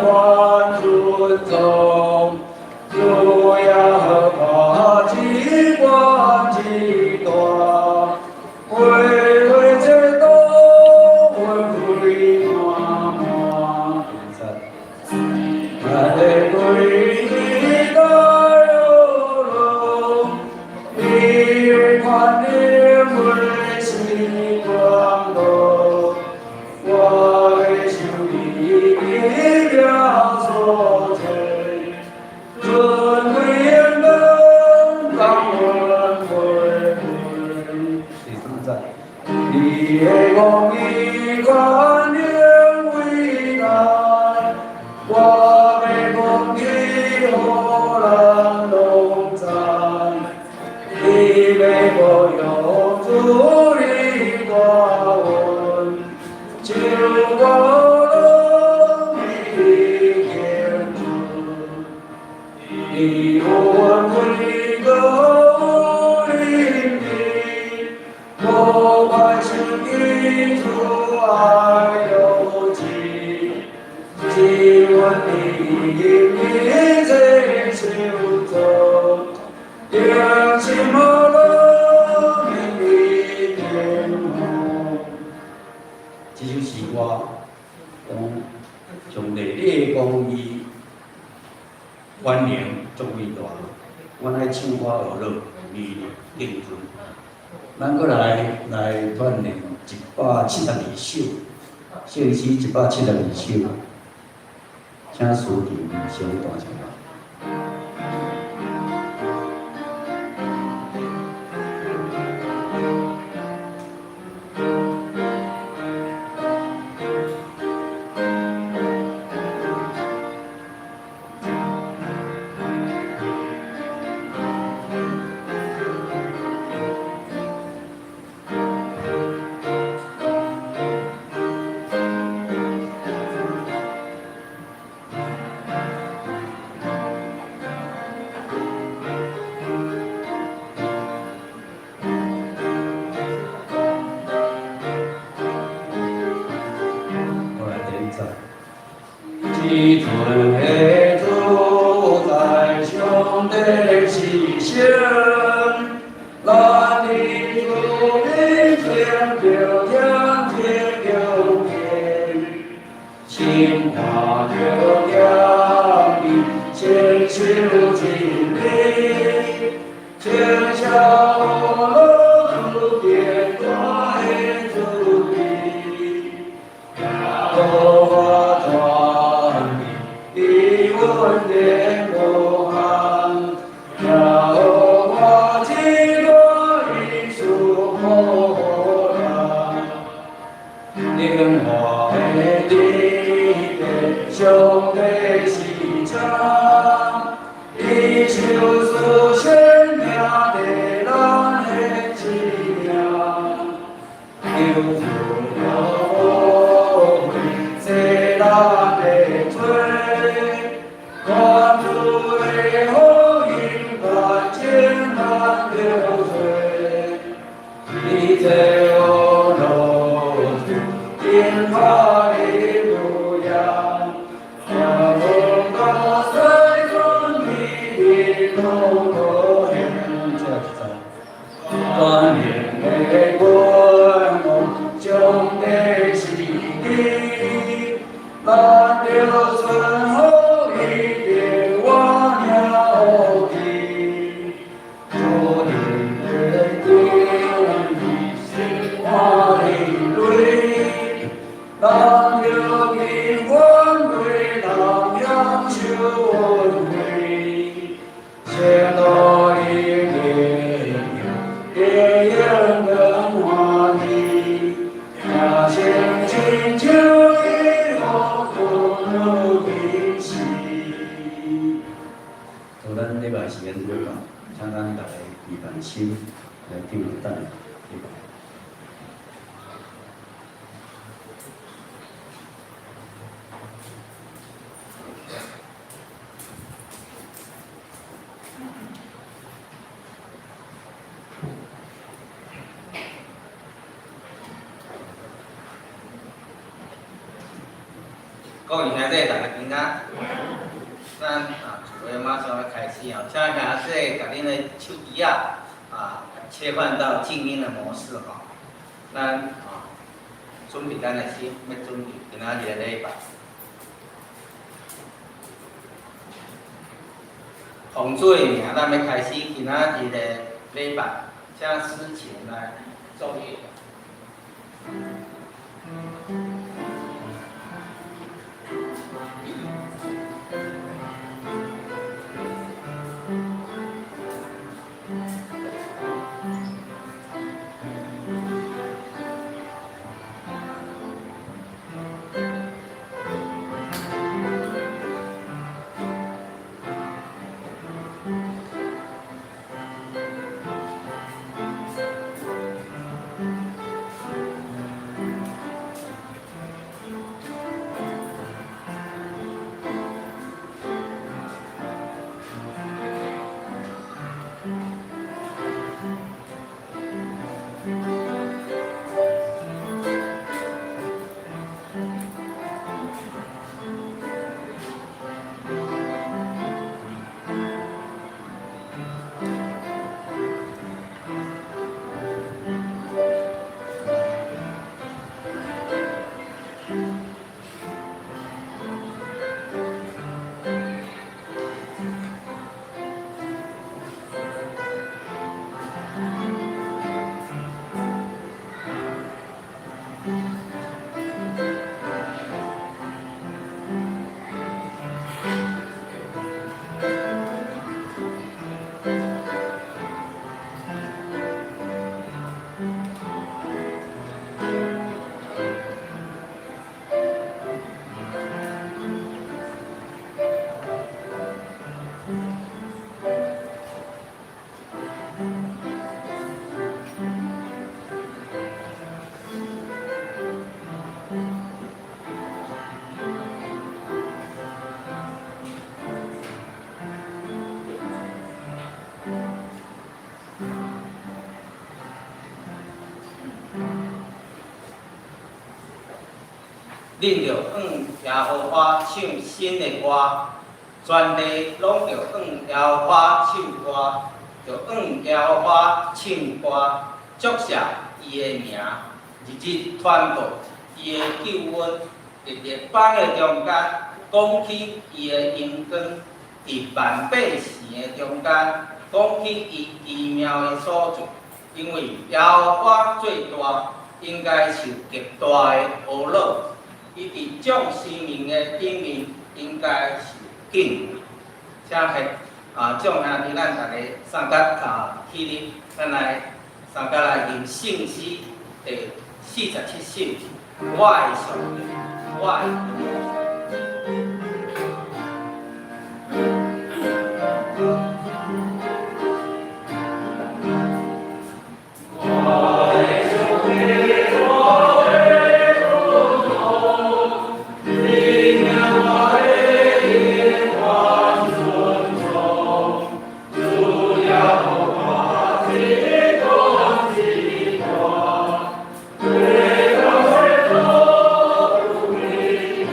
愿尊崇，主耶和華至懸至大，恢恢這道，恩惠滿滿。咱的歸依大羅，你的權能袂是光路，我的手裡的所在，尊貴榮光感恩回歸。第三節，你的公義權能偉大，我欲講起予人攏知，你欲保佑主的大恩，就高榮的天主，你有恩惠高臨的，無怪手記主愛有情，只阮你的這手中，定心無樂明的天空。這首詩歌講上帝你的公義權能足偉大，阮愛唱歌學樂，你敬尊。咱閣來來團練172首，聖詩172首，請司琴先彈一下。我來第一節。至尊的主在上帝是神，咱的主面前着天天敬虔，心看著謙卑，親手真理，請笑樂主變大的主義，耶和華權柄，恩典無限，耶和華至大恩賜予咱，靈活的地上帝是真，伊手書顯聽的咱的生命，求主保護洗咱的罪，願主的福音完全咱的罪，一切惡樂主，天哈利路亞，耶和華在尊的都可行，這一節。權能的君王，上帝是基，咱著順服伊的我領去，主的正義是看的淚，咱著去反對人享受恩惠，仙道的榮耀永更歡喜，聽聖親像伊福福的時。好，咱禮拜時間就到，請咱大家預備心來進入等禮拜。各位兄弟，大家平安。咱啊，聚會馬上要開始哦，請兄弟共恁的手機仔啊切換到靜音的模式吼。咱啊準備咱的心，欲準備今仔日的禮拜。奉主的名，咱欲開始今仔日的禮拜，請司琴來作樂。恁著向耶和華唱新的歌，全地攏著向耶和華唱歌，著向耶和華唱歌，祝謝伊的名，日日傳報伊的救恩，佇列邦的中間講起伊的榮光，佇萬百姓的中間講起伊奇妙的所做，因為耶和華做大，應該受極大的呵咾。伊佇眾生命的頂面應該受敬畏。請彼啊，眾兄弟，咱逐家相佮啊起立，咱來相佮來吟聖詩第47首，我的上帝，我的。我的上帝，我的尊崇，你名我的永遠尊崇，主耶和華至高至大，最高最高無比大。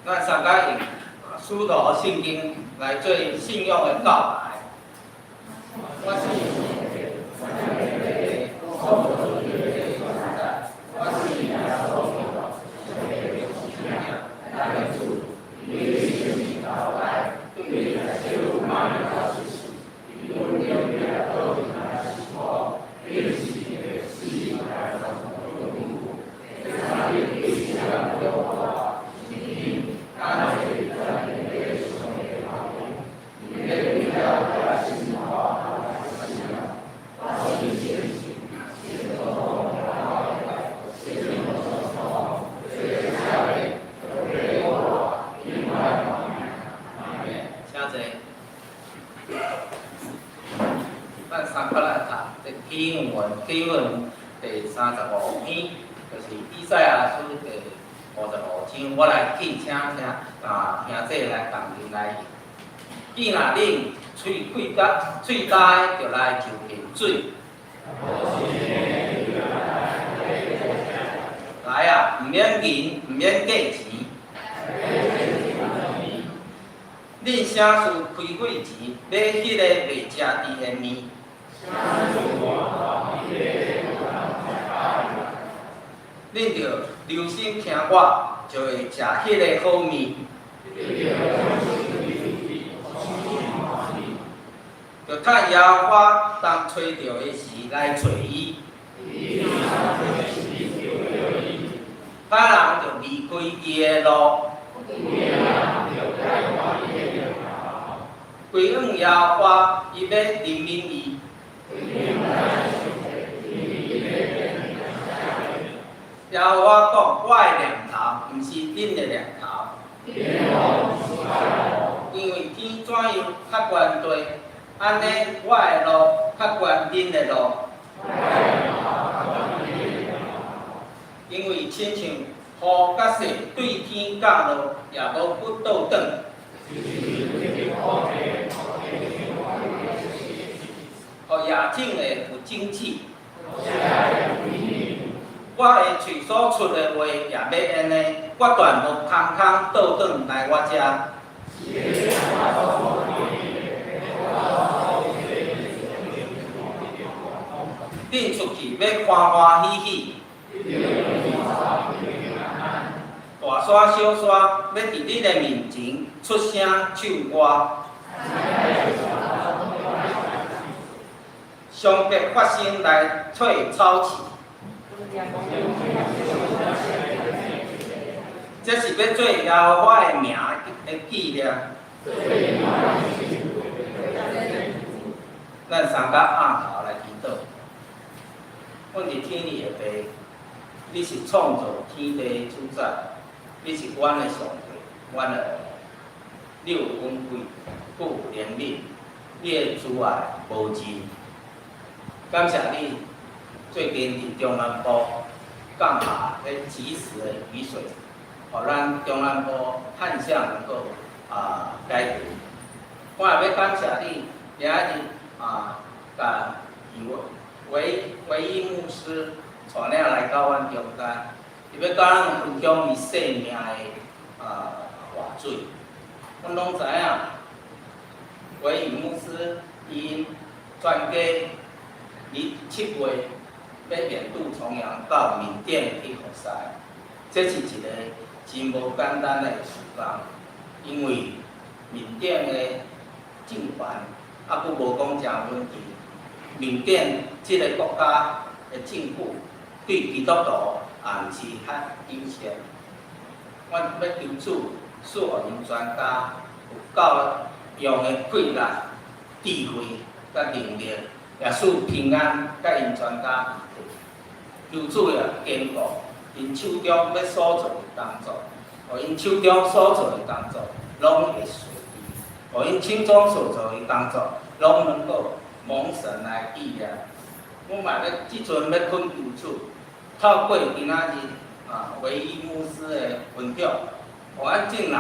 咱三個用使徒信經來做信仰的告白。我信創造天地所在，我信耶穌基督，上帝的獨生子，咱的主，伊的生命到來，對十字架到死，伊阮中間倒轉來是苦，伊是的死來從第三日對死人復活，是因感謝全天的上帝頭伊的榮耀來生活來死。我信聖神，聖徒聖靈做請坐。咱三個來讀這經文，經文第35篇，就是以賽亞書第55章。我來去請聽啊，兄弟來共陣來。既若恁喙開甲喙焦，就來就近水。來啊，毋免銀，毋免價錢。恁啥事開費錢買彼个袂食甜的麵？恁著留心聽我，就會食彼个好麵。就趁耶和華當揣著的時來揣伊。歹人就離開伊的路，歸向耶和華，伊欲憐憫伊。耶和華講：我的念頭，毋是恁的念頭。因為天怎樣較懸地，按呢我的路較懸恁的路。因為親像雨佮雪對天降落，也無閣倒轉。予野種的有種子。我的喙所出的話也欲按呢，我斷無空空倒轉來我遮。恁出去欲歡歡喜喜。大山小山欲佇恁的面前出聲唱歌，上帝發聲來退草刺，這是欲做耶和華的名的紀念。咱三個按頭來祈禱，阮佇天裡的父，你是創造天地的主宰，你是阮的上帝，阮的王。你有恩惠，閣有憐憫，你的慈愛無盡。感謝你最近佇中南部降下彼及時的雨水，予咱中南部旱象能夠解決。我也欲感謝你，今仔日共唯唯一牧師帶領來到阮中間，伊欲佮咱分享伊生命的活水。阮攏知影，唯一牧師𪜶全家佇7月欲遠渡重洋到緬甸去服侍，這是一個真無簡單的事工，因為緬甸的政權猶閣無講誠穩定，緬甸這个國家的政府對基督徒也毋是較友善。阮欲求主賜予𪜶全家有夠用的氣力、智慧佮能力，也賜平安佮𪜶全家。求主也堅固𪜶手中欲所做的工作，予𪜶手中所做的工作攏會順利，予𪜶手中所做的工作攏能夠蒙神來紀念。我嘛欲這陣欲懇求主，透過今仔日唯一牧師的分享，予咱眾人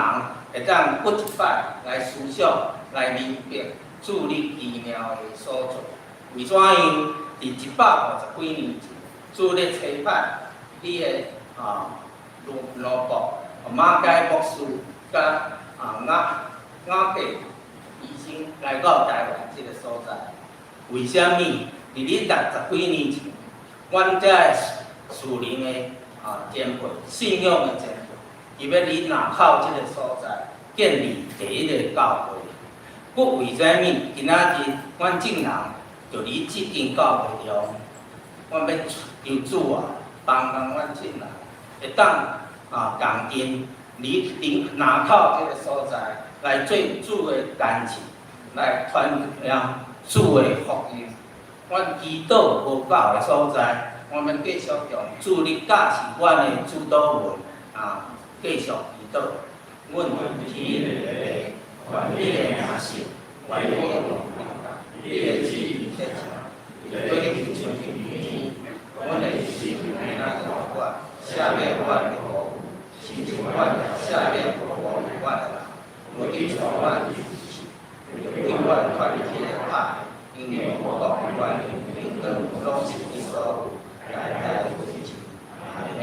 會當閣一擺來思想、來明白主你奇妙的所做。為怎樣？佇150幾年前，主咧差派你的奴僕馬偕牧師佮啊雅雅各醫生來到台灣這个所在。為啥物？佇咧六十幾年前，阮遮的屬靈的前輩、信仰的前輩，伊欲佇林口這个所在建立第一个教會。閣為啥物？今仔日阮眾人就佇這間教會中，阮欲求主啊，幫幫阮眾人，會當共陣佇林口這个所在來做主的工程，來傳揚主的福音。阮祈禱無夠的所在，我們繼續用主你教示阮的主禱文繼續祈禱。阮天的父，願你的名聖，願你的國臨，你的旨意達成，如親像佇天。阮的食今仔日予阮，赦免阮的過誤，親像阮也赦免過誤阮的人。毋得帶阮入試，救阮脫離彼个歹的，因為國權榮光攏是你所有，代代永存。阿們。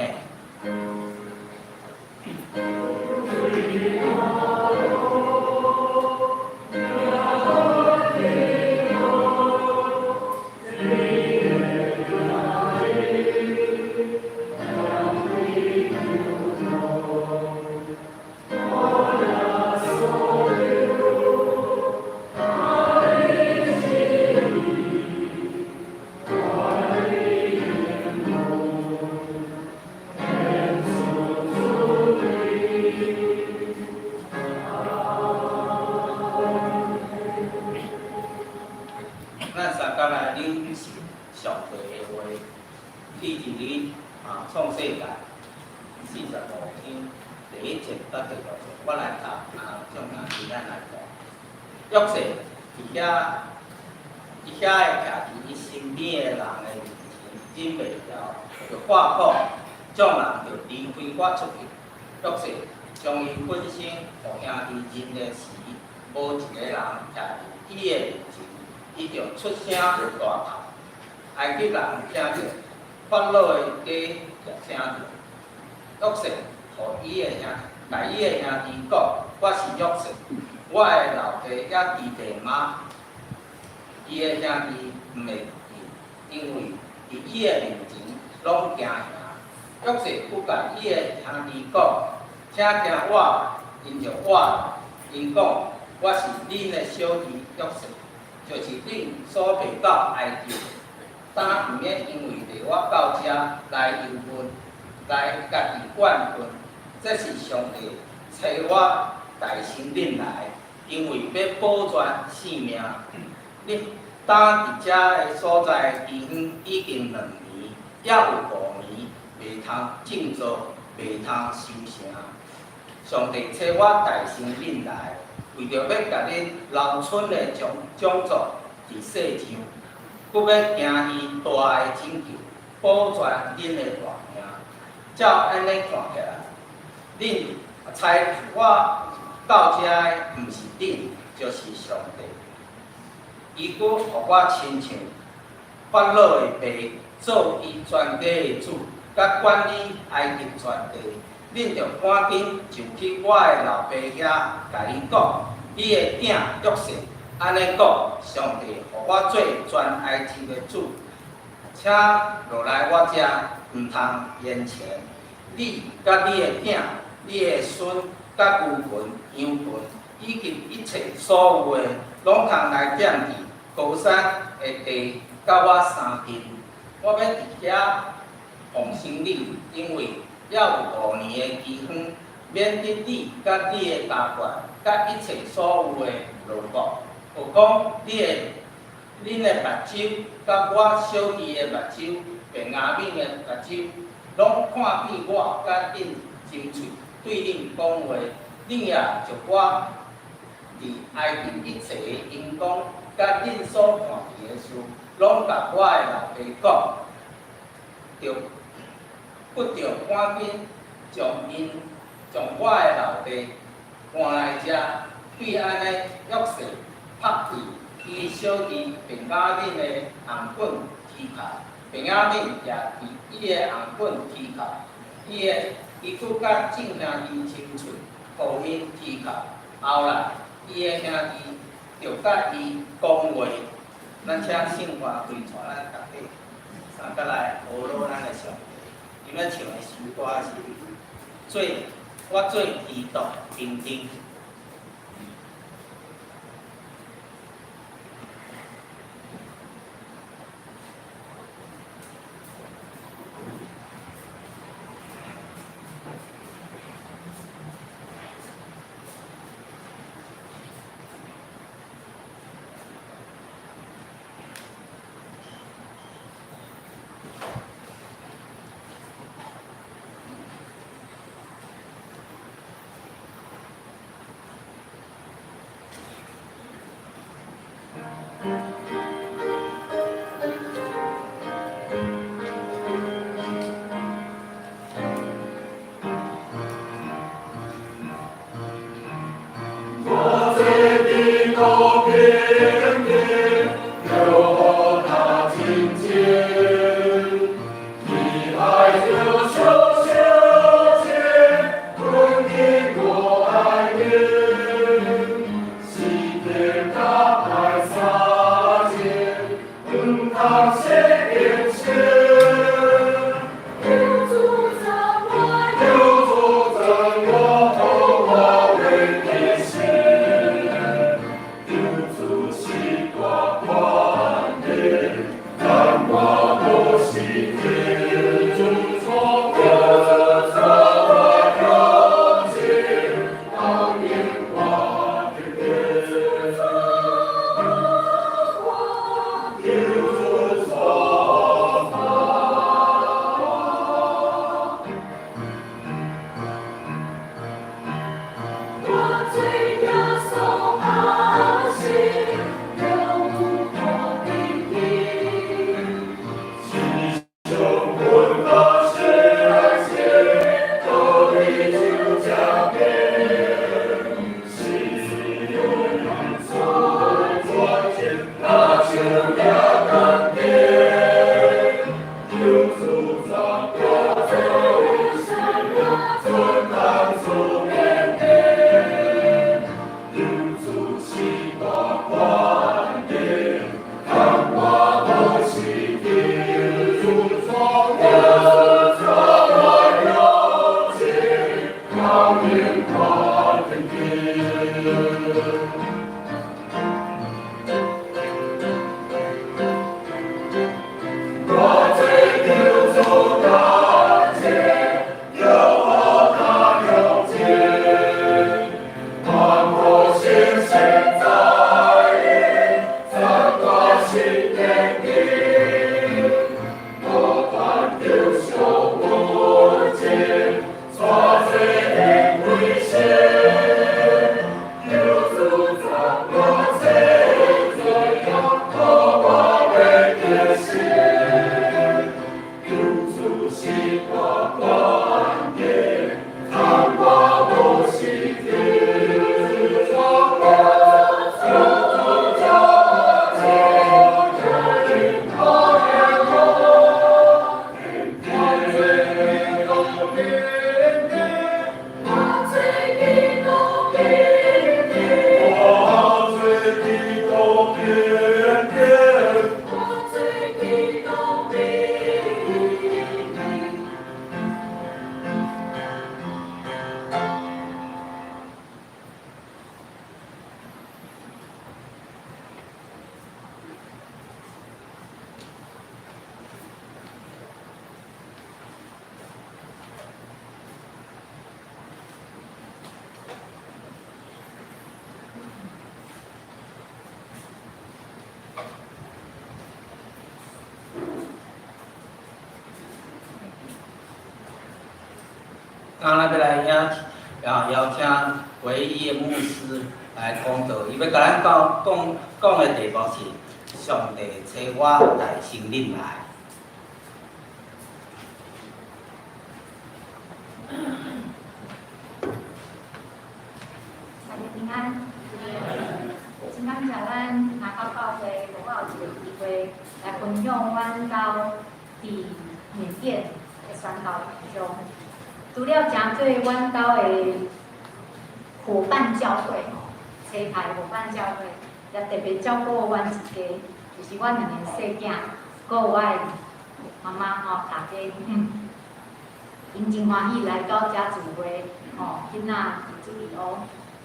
咱三工來領受上帝的話，記佇咧創世記45章第一節到第六節，我來讀，眾人佇咱來讀。約瑟佇遐，伊遐會徛佇伊身邊的人的面前，忍袂牢，就喊講，眾人就離開我出去。約瑟將伊本身予兄弟認的時，無一个人徛佇伊的面前，伊就出聲大哭。埃及人聽著，法老的家也聽著。約瑟予伊的兄，共伊的兄弟講：我是約瑟，我的老爸猶佇咧嗎？伊的兄弟毋會記，因為佇伊的面前攏驚嚇。約瑟閣共伊的兄弟講：請聽我，𪜶就活了。𪜶講：我是恁的小弟約瑟，就是恁所賣到埃及的。當毋免因為賣我到遮來憂恨，來家己怨恨。這是上帝差我代先恁來，因為欲保全性命。恁當佇遮个所在的饑荒已經兩年，猶有五年袂通種作，袂通收成。上帝差我代先恁來，為著欲共恁留存的種種族佇世上，閣欲行伊大的拯救，保全恁的大命。照按呢看起來，恁差我到遮的，毋是恁，就是上帝。伊閣予我親像法老的爸做伊全家的主，佮管理埃及全地。恁著趕緊上去我的老爸遐，共伊講，你的囝約瑟按呢講，上帝予我做全埃及的主，請落來我遮，毋通延遲。你佮你的囝、你的孫、佮牛群、羊群，以及一切所有的，攏通來踮佇歌珊的地，佮我相近。我欲佇遐奉承你，因為猶有五年的饑荒，免得你佮你的家眷，佮一切所有的落國。又講你的、恁的目睭，佮我小弟的目睭，便雅憫的目睭，攏看見我佮恁親喙對恁講話，恁也著我佇埃及一切的榮光，佮恁所看見的事，攏共我的老爸講，著不著趕緊將𪜶將我的老爸趕來遮，對按呢約瑟拍佇伊小弟便雅憫的頷頸啼哭，便雅憫也佇伊的頷頸啼哭，伊的伊閣佮眾兄弟親喙，予𪜶知覺。後來，伊的兄弟就佮伊講話。咱請聖華開帶咱逐家三角來呵咾咱的上帝。𪜶咧唱的詩歌是做我做基督兵丁。我做基督兵丁，著予他親近，伊愛就相相親，阮的我愛恁，是天甲歹相見，毋通失言心。求主贈我，求主贈我，予我袂得失。求主是大權柄，但我無失天。主帶我向前，導引我的路。求主帶我做耶穌阿信，永無可比擬。是上阮的信心，道理就這邊。是阮全情，若像掠干净。求主賜我做尊當主面頂。求主是大權柄，但我無失天。主帶我向前，導引我的路。我做求主感謝，著予他向前，萬國顯現在你，讚我新天地，無斷求上無盡，帶這的危險，求主賜我這罪惡，予我袂得失。求主是大權柄，但我無失天。主帶我我做基督兵丁，我做基督兵丁，我做基督兵丁。今仔欲來遐啊，邀請唯一的牧師來講道，伊欲共咱講講講的題目是上帝差我帶聖靈來。大家平安。真感謝咱拿到教會，予我有一個機會來分享阮兜佇緬甸的宣教異象。對除了誠做阮兜的伙伴教會吼，車牌伙伴教會，也特別照顧阮一家，就是阮兩個細囝，閣有我的媽媽吼，大家，𪜶真歡喜來到遮聚會，吼，囡仔佇主日學，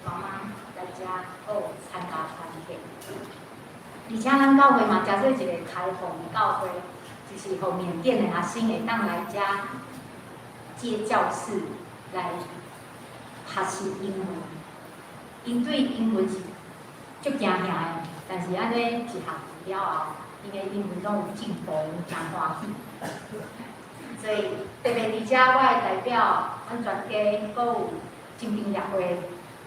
媽媽來遮閣有參加團契。而且咱教會嘛，誠做一個開放的教會，就是予緬甸的學生會當來遮借教室來學習英文。𪜶對英文是足驚嚇的，但是按呢一學期了後，𪜶的英文攏有進步，𪜶誠歡喜。所以特別佇遮，我會代表阮全家，閣有精兵協會，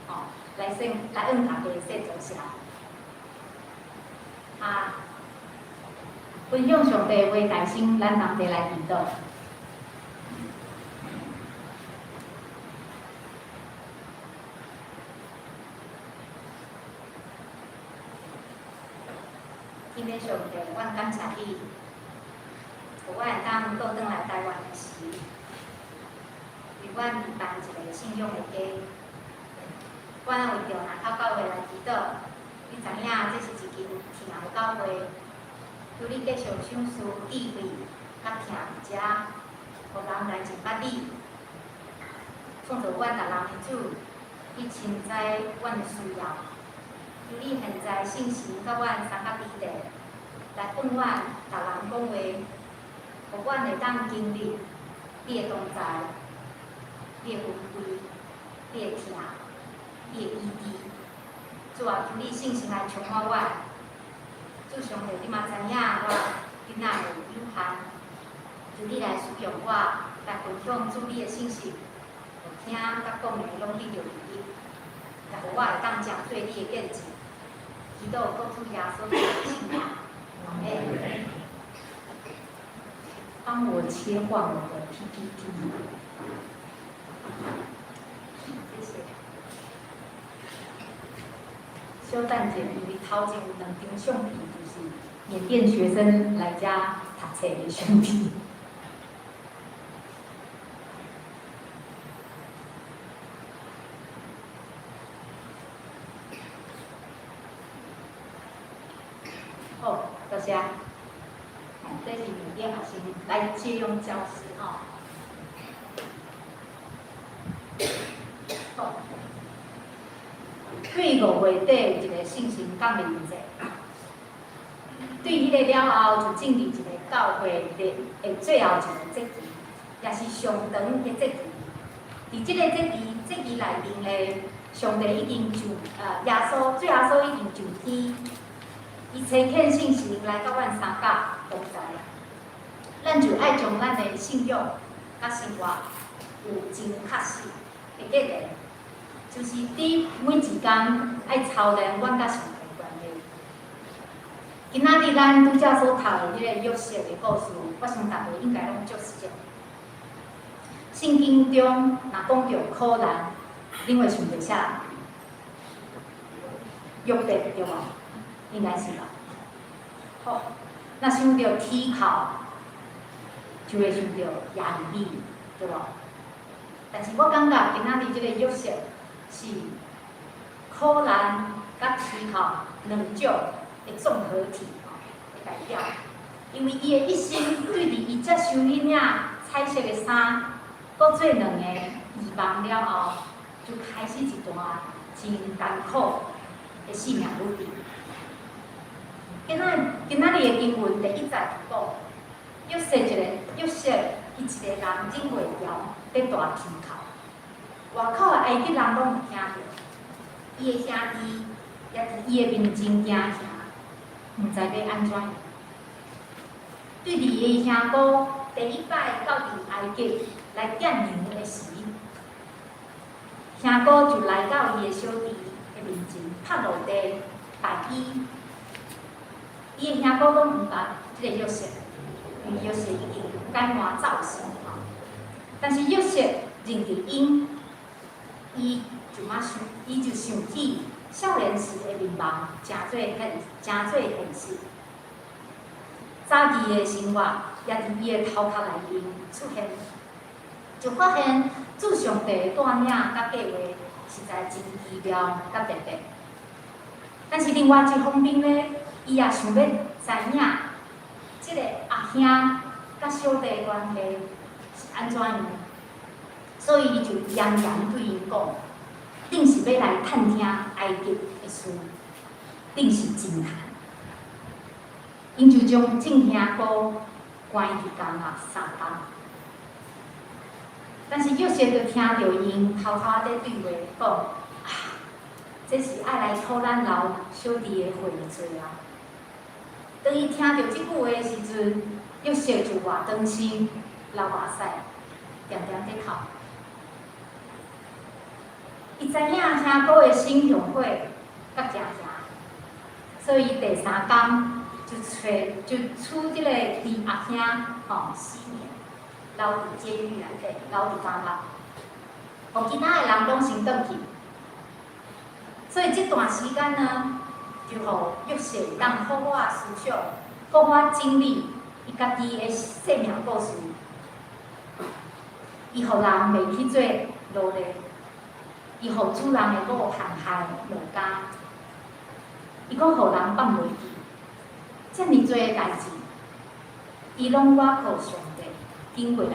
吼，來說來向大家說多謝。啊，分享上帝話大聲，咱同齊來祈禱。天父上帝，阮感謝你，予阮會當倒轉來台灣的時，為阮預辦一個信仰的家。阮為著林口教會來祈禱，你知影這是一間疼的教會，求你繼續賞賜智慧佮疼佇遮，予人來認捌你，創造阮逐人的主，你深知阮的需要。求你現在聖神佮阮三甲彼得來向阮逐人講話，予阮會當經歷你的同在，你的恩惠，你的疼，你的醫治。主啊，求你聖神來充滿阮。主上帝，你嘛知影我囡仔的有限，求你來使用我來分享主你的信息，予聽佮講的攏得著利益，也予我會當誠做你的見證。祈禱奉主耶穌的聖名，阿們。幫我切換我的 PPT。謝謝。小等者，因為頭前有兩張相片，就是緬甸學生來遮讀冊的相片。好，多謝。這是緬甸學生來借用教室吼。好，對5月底有一個聖神降臨節，對彼個了後就進入一個教會的最後一個節期，也是上長的節期。佇這個節期內面咧，上帝已經就耶穌，主耶穌已經上天，伊差遣聖神來佮阮相佮同在。咱就愛將咱的信仰佮生活有真確實的結連，就是佇每一工愛操練阮佮上帝關係。今仔日咱拄才所讀的彼個約瑟的故事，我想大家應該攏足熟。聖經中若講著苦難，恁會想著啥？約伯對無？應該是吧。好，若想著鐵釦，就會想著耶利米，對無？但是我感覺今仔日這個約瑟是苦難佮鐵釦兩種的綜合體吼的代表，因為伊的一生對佇伊接受彼領彩色的衫，閣做兩个異夢了後，就開始一段真艱苦的生命旅程。今仔日的經文第一節就講，約瑟伊一個人忍袂牢，佇大啼哭，外口的埃及人攏有聽著，伊的兄弟也佇伊的面前驚嚇，毋知欲按怎樣。對佇伊的兄哥第一擺到佇埃及來見娘的時，兄哥就來到伊的小弟的面前，趴落地拜伊。伊的兄哥攏毋捌這個約瑟，因為約瑟已經改換造型吼。但是約瑟認得𪜶，伊就想起少年時的面貌，誠做現實。早期的生活也佇伊的頭殼內面出現，就發現主上帝的帶領佮計劃實在真奇妙佮特別。但是另外一方面呢，伊也想欲知影這个阿兄佮小弟的關係是按怎樣，所以伊就嚴嚴對𪜶講，恁是欲來探聽埃及的事，恁是真閒。𪜶就將眾兄哥關佇監獄3冬。但是約瑟就聽著𪜶偷偷佇對話講，啊，這是愛來討咱流小弟的血的罪啊！當伊聽著這句話的時陣，約瑟就活當心流目屎，恬恬佇哭。伊知影兄哥的心雄火佮驚驚，所以第三工就揣就處這个二阿兄吼西緬留佇監獄內底，留佇監獄，予其他的人攏先轉去。所以這段時間呢，就予約瑟會當好好仔思想，好好仔整理伊家己的生命故事。伊予人袂去做奴隸，伊予主人的某陷害落監，伊閣予人放袂記，遮爾濟的代誌，伊攏倚靠上帝頂過來。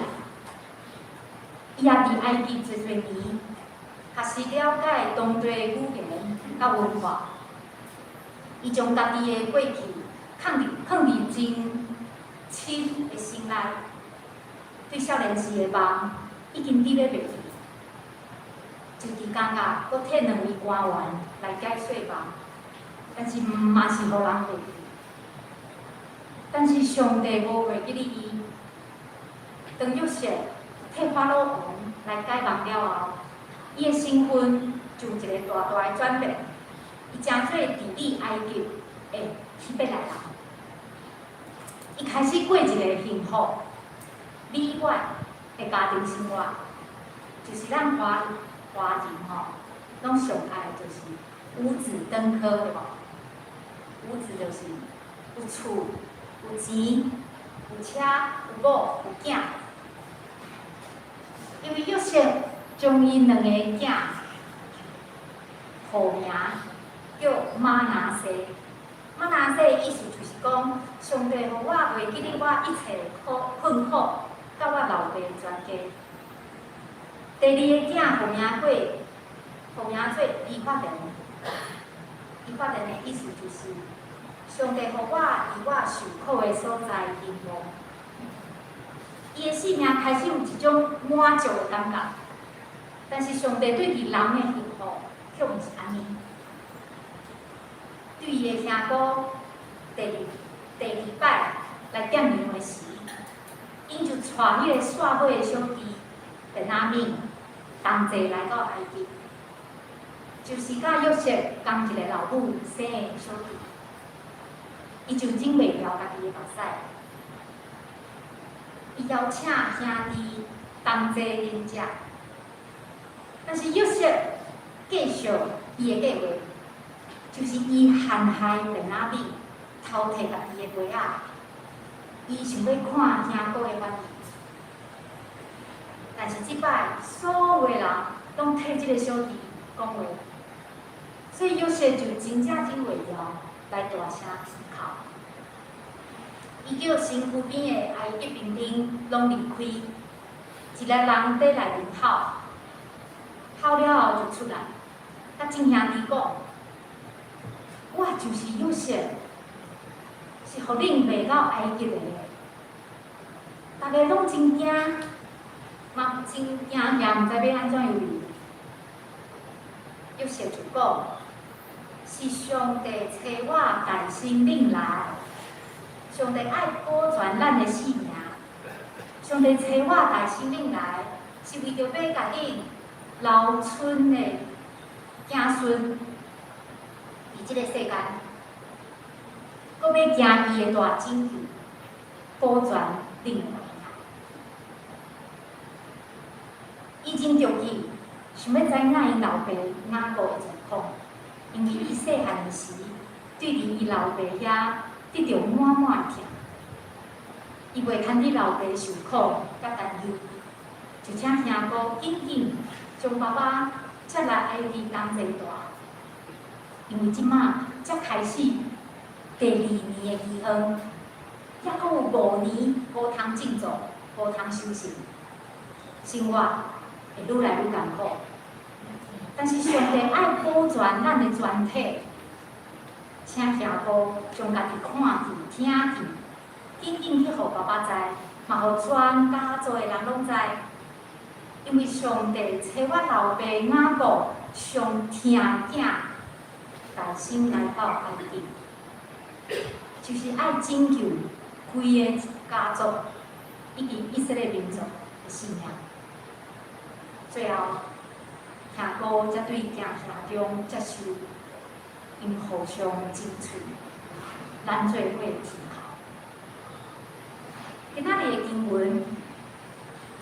伊也佇埃及濟濟年，確實了解當地的語言佮文化。伊將家己的過去囥佇真深的心內，對少年時的夢已經記欲袂記，就佇監獄，閣替兩位官員來解說夢，但是嘛是予人袂記。但是上帝無袂記得伊。當約瑟替法老王來解夢了後，伊的身份就有一个大大的轉變，伊成做治理埃及的希伯來人。伊開始過一个幸福、美滿的家庭生活，就是咱華人吼，攏上愛就是五子登科，對無？五子就是有厝、有錢、有車、有某、有囝。因為約瑟將伊兩个囝號名叫瑪拿西。瑪拿西的意思就是講，上帝予我袂記得我一切苦困苦，佮我老爸全家。第二个囝號名做以法蓮。以法蓮的意思就是，上帝予我佇我受苦的所在興旺。伊的生命開始有一種滿足的感覺，但是上帝對佇人的幸福卻毋是按呢。對伊的兄哥第二擺來點糧的時，𪜶就帶彼个細尾的小弟便雅憫同齊來到埃及，就是佮約瑟仝一个老母生的小弟，伊就忍袂牢家己的目屎。伊邀請兄弟同齊飲食，但是約瑟繼續伊的計劃，就是伊陷害便雅憫，偷提家己的鞋仔，伊想欲看兄哥的反應。但是這擺所有的人攏替這个小弟講話，所以約瑟就真正忍袂牢來大聲啼哭。伊叫身軀邊的埃及兵丁攏離開，一个人佇內面哭，哭了後就出來，佮眾兄弟講：我就是約瑟，是予恁賣到埃及的。大家攏真驚，嘛真驚，也毋知欲按怎樣離。約瑟就講：是上帝差我代身恁來。上帝愛保全咱的性命，上帝差我代身恁來，是為著欲共恁留存的子孫佇這个世間，閣欲行伊的大拯救，保全恁的命。伊真著急，想欲知影𪜶老爸雅各的狀況，因為伊細漢時對佇伊老爸遐得著滿滿的疼，伊袂堪得老爸受苦佮擔憂，就請兄哥緊緊將爸爸接來埃及同齊蹛，因為這馬才開始第二年的饑荒，猶閣有5年無通種作，無通收成，生活會愈來愈艱苦。但是上帝愛保全咱的全體，請兄哥將家己看見、聽見，緊緊去予爸爸知，嘛予全家族的人攏知。因為上帝差我老爸雅各上疼的囝，帶身來到埃及，就是愛拯救規個家族以及以色列民族的性命。最後，兄哥才對驚嚇中接受，𪜶互相親喙，咱做伙啼哭。今仔日的經文，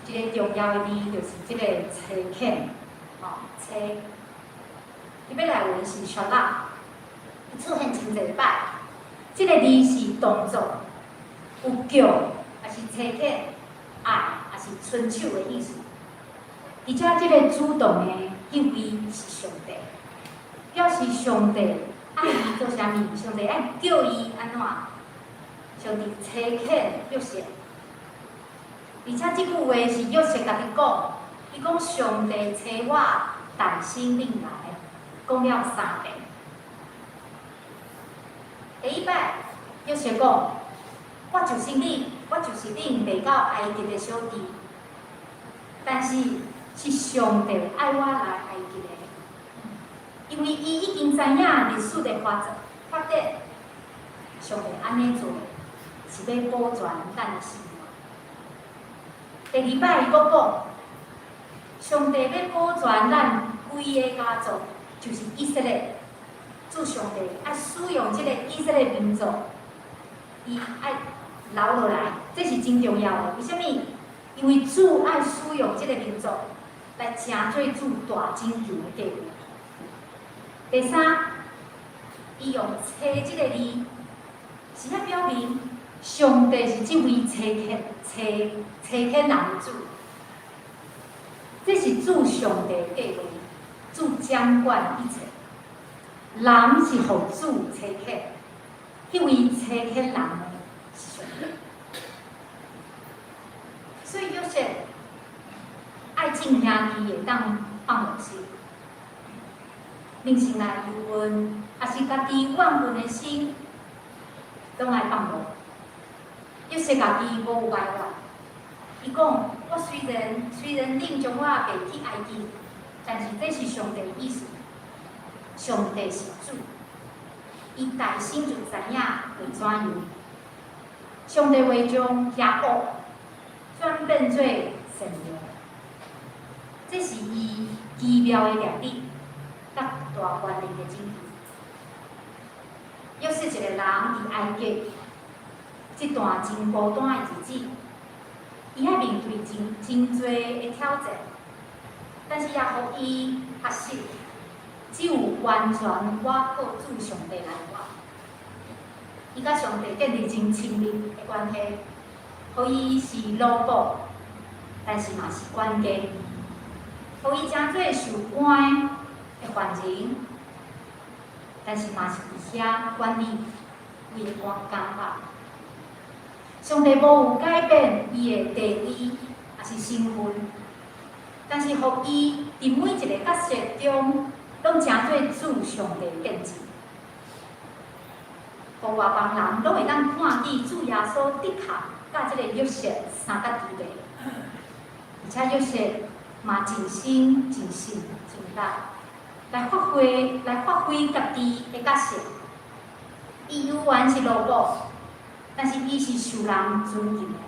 一个重要的字就是這个差遣，吼，差。希伯來文是沙拉，伊出現真濟擺。這个字是動作，有叫，抑是差遣，愛，抑是伸手的意思。而且這个主動的彼位是上帝，表示上帝愛伊做啥物，上帝愛叫伊按怎，上帝差遣約瑟。而且這句話是約瑟家己講，伊講上帝差我誕生恁來，講了三遍。第一擺，約瑟講：我就是你，我就是恁賣到埃及的小弟。但是是上帝愛我來埃及的，因為伊已經知影歷史的發展發展，上帝按呢做是欲保全咱的性命。第二擺伊閣講，上帝欲保全咱規个家族，就是以色列。主上帝愛使用這个以色列民族，伊愛留落來，這是真重要的。為啥物？因為主愛使用這个民族來成做主大拯救的計劃。第三，伊用差這个字，是欲表明上帝是這位差遣、差差遣人的主。這是主上帝的計劃，主掌管一切。人是予主差遣，彼位差遣人的是上帝。所以約瑟愛眾兄弟會當放落心，靈性內憂恨，抑是家己怨恨的心，攏愛放落。約瑟家己無埋怨，伊講：我雖然恁將我賣去埃及，但是這是上帝的意思。上帝是主，伊大先就知影會怎樣。上帝會將邪惡轉變做善良，這是伊奇妙的能力，佮大權力的拯救。約瑟一个人佇埃及這段真孤單的日子，伊愛面對真真濟的挑戰，但是也予伊學習，只有完全倚靠主上帝來活。伊佮上帝建立真親密的關係，予伊是奴僕，但是嘛是管家，予伊成做受關的犯人，但是嘛是佇遐管理規个監獄。上帝無有改變伊的地位，抑是身份，但是予伊佇每一个角色中，攏成做主上帝見證。予外邦人攏會當看見主耶穌的確佮這个約瑟相佮佇咧，而且約瑟嘛盡心盡性盡力來發揮家己的角色。伊猶原是奴僕，但是伊是受人尊敬的，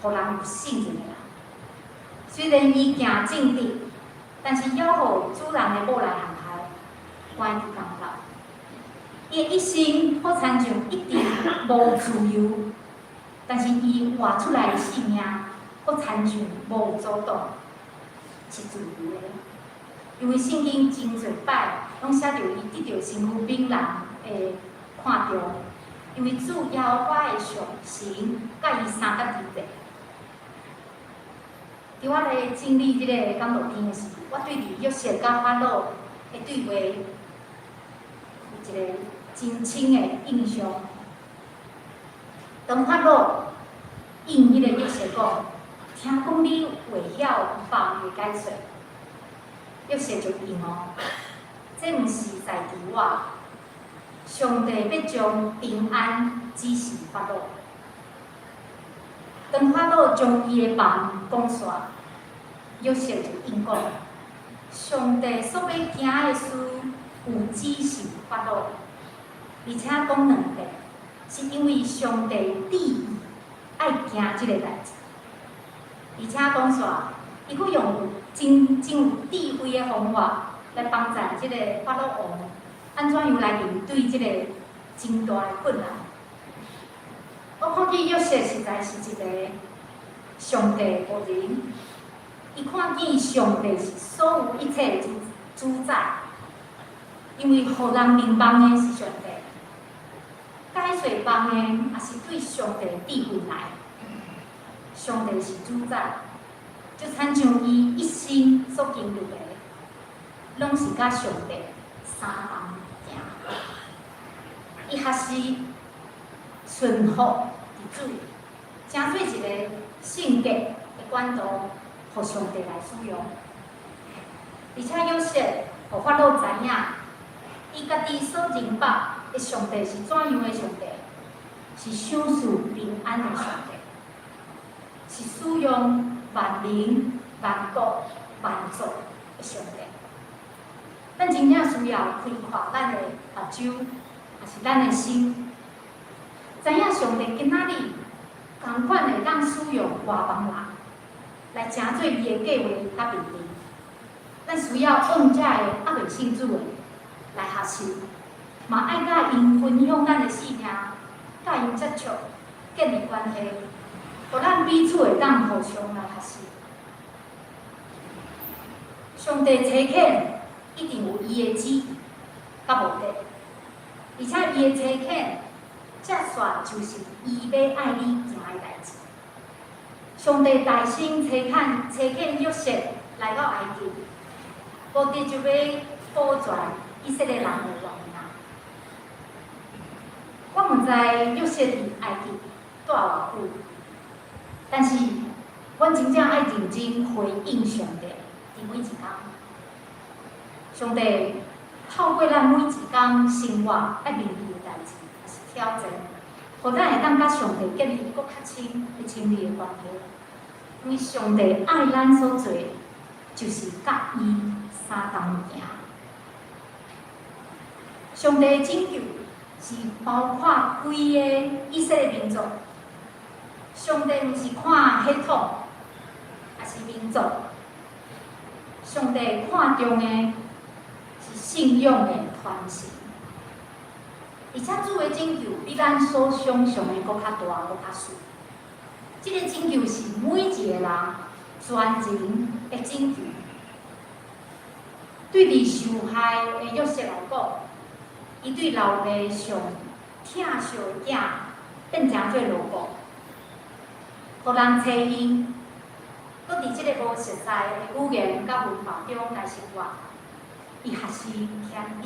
予人有信任的人。雖然伊行正直，但是猶予主人的某來陷害，關佇監獄。伊的一生好親像一直無自由，但是伊活出來的生命，好親像無阻擋，是自由的。因為聖經真濟擺攏寫著伊得著身軀別人的看重，因為主耶和華的上神佮伊相佮佇咧。佇我咧整理這个講道篇的時，我對佇約瑟佮法老的對話有一个真深的印象。當法老應彼個約瑟講：“聽講你會曉夢的解說。”約瑟就應哦：“這毋是在佇我，上帝欲將平安指示法老。”當法老將伊的夢講煞，約瑟就應講：“上帝所欲行的事有指示法老，而且講兩遍，是因為上帝旨意愛行這个代誌。”而且講煞，伊閣用真真有智慧的方法來幫助這个法老王，按怎樣來面對這个真大的困難。我看見約瑟實在是一個上帝的僕人，伊看見上帝是所有一切的主宰，因為予人明夢的是上帝，解說夢的也是對上帝的智慧來。上帝是主宰，就親像伊一生所經歷的，攏是佮上帝相同行。伊學習順服佇主，成做一个聖潔的管道，予上帝來使用。而且約瑟予法老知影，伊家己所認捌的上帝是怎樣的上帝，是賞賜平安的上帝，是使用萬民、萬國、萬族的上帝。咱真正需要開闊咱的目睭，也是咱的心，知影上帝今仔日仝款會當使用外邦人來成做伊的計劃佮命令。咱需要向遮个猶未信主的來學習，嘛愛佮𪜶分享咱的性命，佮𪜶接觸，建立關係，予咱彼此會當互相來學習。上帝差遣一定有伊的旨意佮目的，而且伊的差遣，接煞就是伊欲愛你行的代誌。上帝大聲差遣約瑟來到埃及，目的就欲保全以色列人的活命。我毋知約瑟佇埃及蹛偌久，但是阮真正愛認真回應上帝，佇每一工。上帝透過咱每一工生活愛面對的代誌，抑是挑戰，予咱會當佮上帝建立閣較深的親密的關係。因為上帝愛咱所做的，就是佮伊相仝行。上帝的拯救是包括規个以色列民族。上帝毋是看血統，抑是民族。上帝看重的是信仰的傳承。而且主的拯救比咱所想象的閣較大、閣較深。這个拯救是每一个人全人的拯救。對佇受害的約瑟來講，伊對老爸上疼惜的囝變成做奴僕，予人欺騙，閣佇這个無熟似的語言佮文化中來生活，伊學習謙卑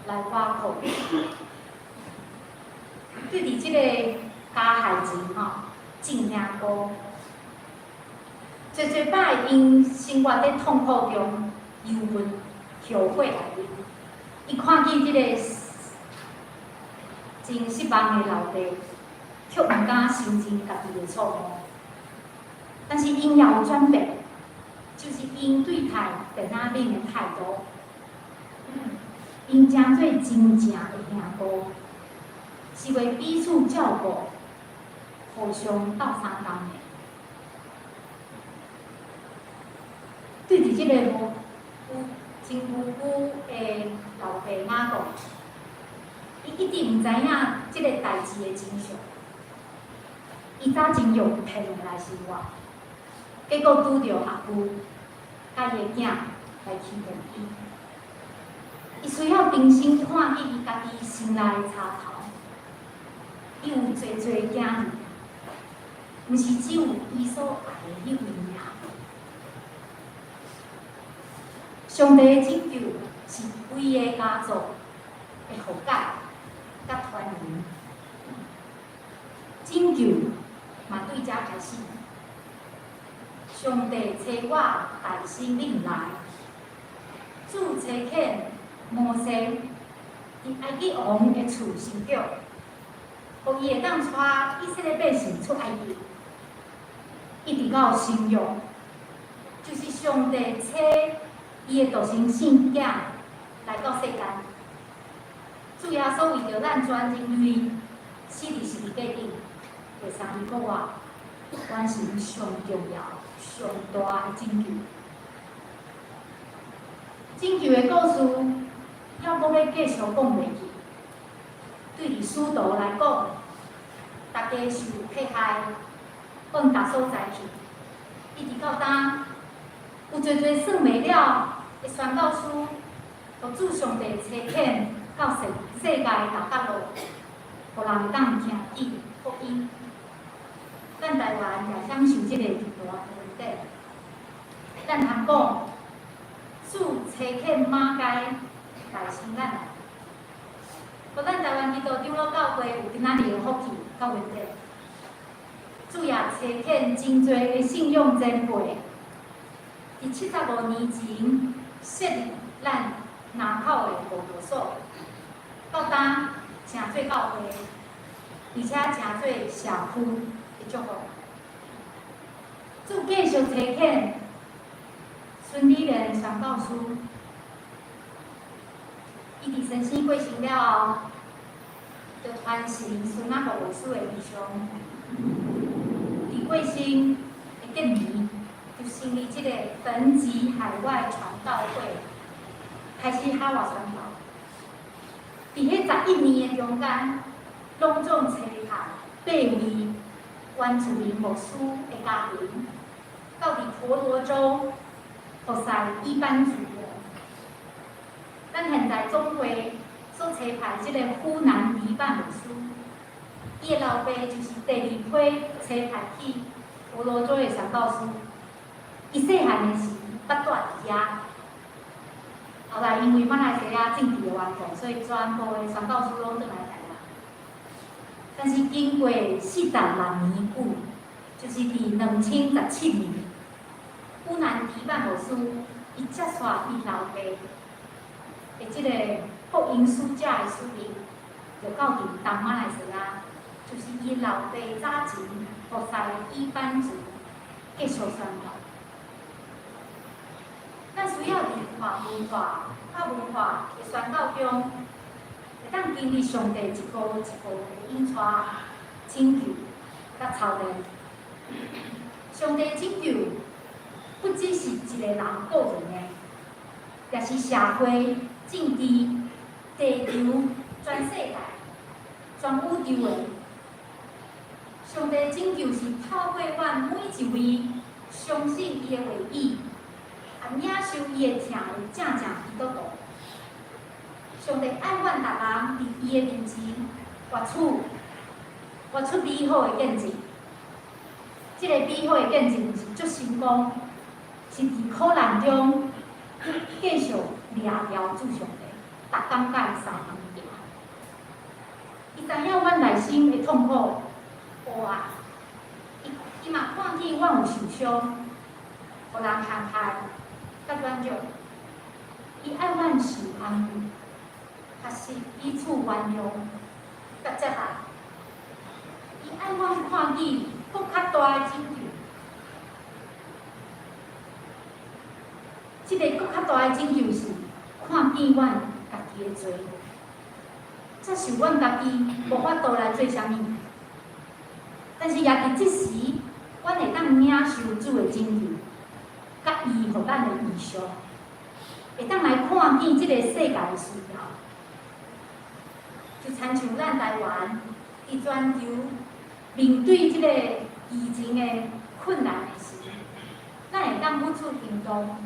來倚靠。對佇這个加害人吼，正兄哥，濟濟擺𪜶生活佇痛苦中，憂鬱、後悔內面，伊看見這個真失望的老爸，卻毋敢承認家己的錯誤。但是𪜶也有轉變，就是𪜶對待便雅憫的態度，𪜶成做真正的兄哥，是會彼此照顧、互相鬥相共的。對佇這個無有真無辜的老爸雅各，伊一直毋知影這个代誌的真相，伊早真用騙的來生活，結果拄著阿舅佮伊的囝來欺騙伊。伊需要重新看見伊家己心內的插頭，伊有濟濟囝兒，毋是只有伊所愛的彼位爾。上帝的拯救是規个家族的和解佮團圓。拯救嘛對遮開始。上帝差我大生恁來，主差遣摩西佇埃及王的厝生長，予伊會當帶以色列百姓出埃及，一直到新約，就是上帝差伊的獨生聖子來到世間。主耶穌為著咱全人類死佇十字架頂，第三日復活，完成上重要、上大的拯救。拯救的故事，猶閣欲繼續講落去。對佇使徒來講，大家受迫害，往逐所在去，一直到今，有濟濟算袂了的宣教師，予主上帝差遣到世界逐角落，予人會當聽見福音。咱台灣也享受這個極大的恩典。咱通講，主差遣馬偕來生咱來，予咱台灣基督長老教會有今仔日的福氣佮恩典。主也差遣真濟的信仰前輩，佇75年前設立咱林口的慕道所，到今成做教會，而且成做社區的祝福。主繼續差遣孫理蓮宣教師，伊佇先生過身了後，就傳承孫雅各牧師的異象。佇過身的隔年，就成立這個汾吉海外傳道會，開始海外傳道。佇彼11年的中間，攏總差派八位原住民牧師的家庭，到佇婆羅洲服侍伊班族人。咱現在總會所差派這個湖南迪辦牧師，伊的老爸就是第二批差派去婆羅洲的宣教師。伊細漢的時，捌蹛佇遐。後來因為馬來西亞政治的緣故，所以全部的宣教師攏轉來台灣。但是經過46年久，就是佇2017年，湖南迪辦牧師伊接續伊老爸的這個福音使者的使命，就到佇東馬來西亞，就是伊老爸早前服侍伊班族繼續宣教。咱需要佇跨文化、跨文化的宣教中，會當經歷上帝一步一步的引帶、拯救、佮操練。上帝拯救不只是一個人個人的，也是社會、政治、地球、全世界、全宇宙的。上帝拯救是透過阮每一位相信伊的話語，啊，領受伊的疼的正正基督徒。上帝愛阮逐人佇伊的面前活出美好的見證。這個美好的見證是足成功，是佇苦難中繼續掠牢主上帝，逐工佮伊相共行。伊知影阮內心的痛苦、黑暗，伊嘛看見阮有受傷，予人陷害、佮軟弱。伊愛阮受安慰，學習彼此原諒、佮接納。伊愛阮看見閣較大的拯救。這個閣較大的拯救是看見阮家己的罪，接受阮家己無法度來做啥物，但是也佇這時，阮會當領受主的拯救，佮伊予咱的異象，會當來看見這個世界的需要，就親像咱台灣佇全球面對這個疫情的困難的時，咱會當付出行動，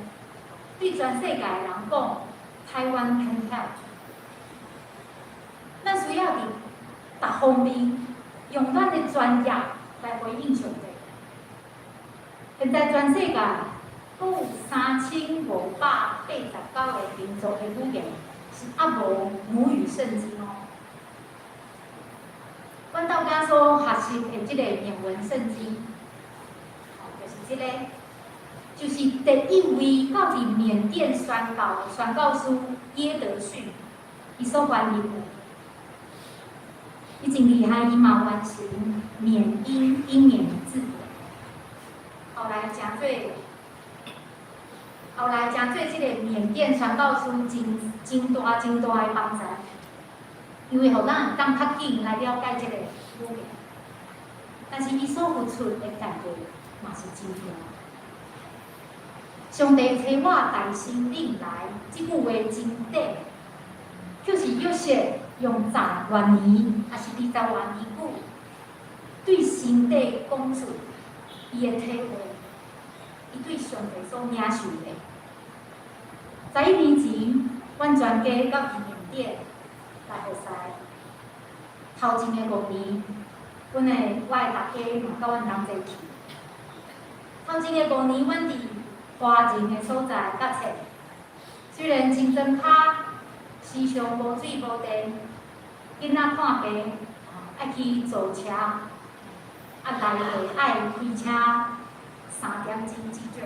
對全世界的人講，Taiwan can help。咱需要佇逐方面用咱的專業來回應上帝。現在全世界閣有3589個民族的語言是猶無母語聖經哦。阮到家所學習的這個緬文聖經，就是這個，就是第一位到佇緬甸宣教的宣教師耶德遜，伊所翻譯的。伊真厲害，伊嘛完成緬英英緬字典。後來誠做這個緬甸宣教師真真大真大的幫助，因為予咱會當較緊來了解這個語言。但是伊所付出的代價嘛是真大。上帝差我帶生命來，這句話真短，就是約瑟用十偌年，抑是20偌年久，對上帝講出伊的體會，伊對上帝所領受的。11年前，阮全家到去緬甸來服侍。頭前的5年，我的大家嘛佮阮同齊去。頭前的五年，阮佇華人的所在較冊，雖然真莊跤，時常無水無電，囡仔看病愛去坐車，啊來回愛開車3點鐘至少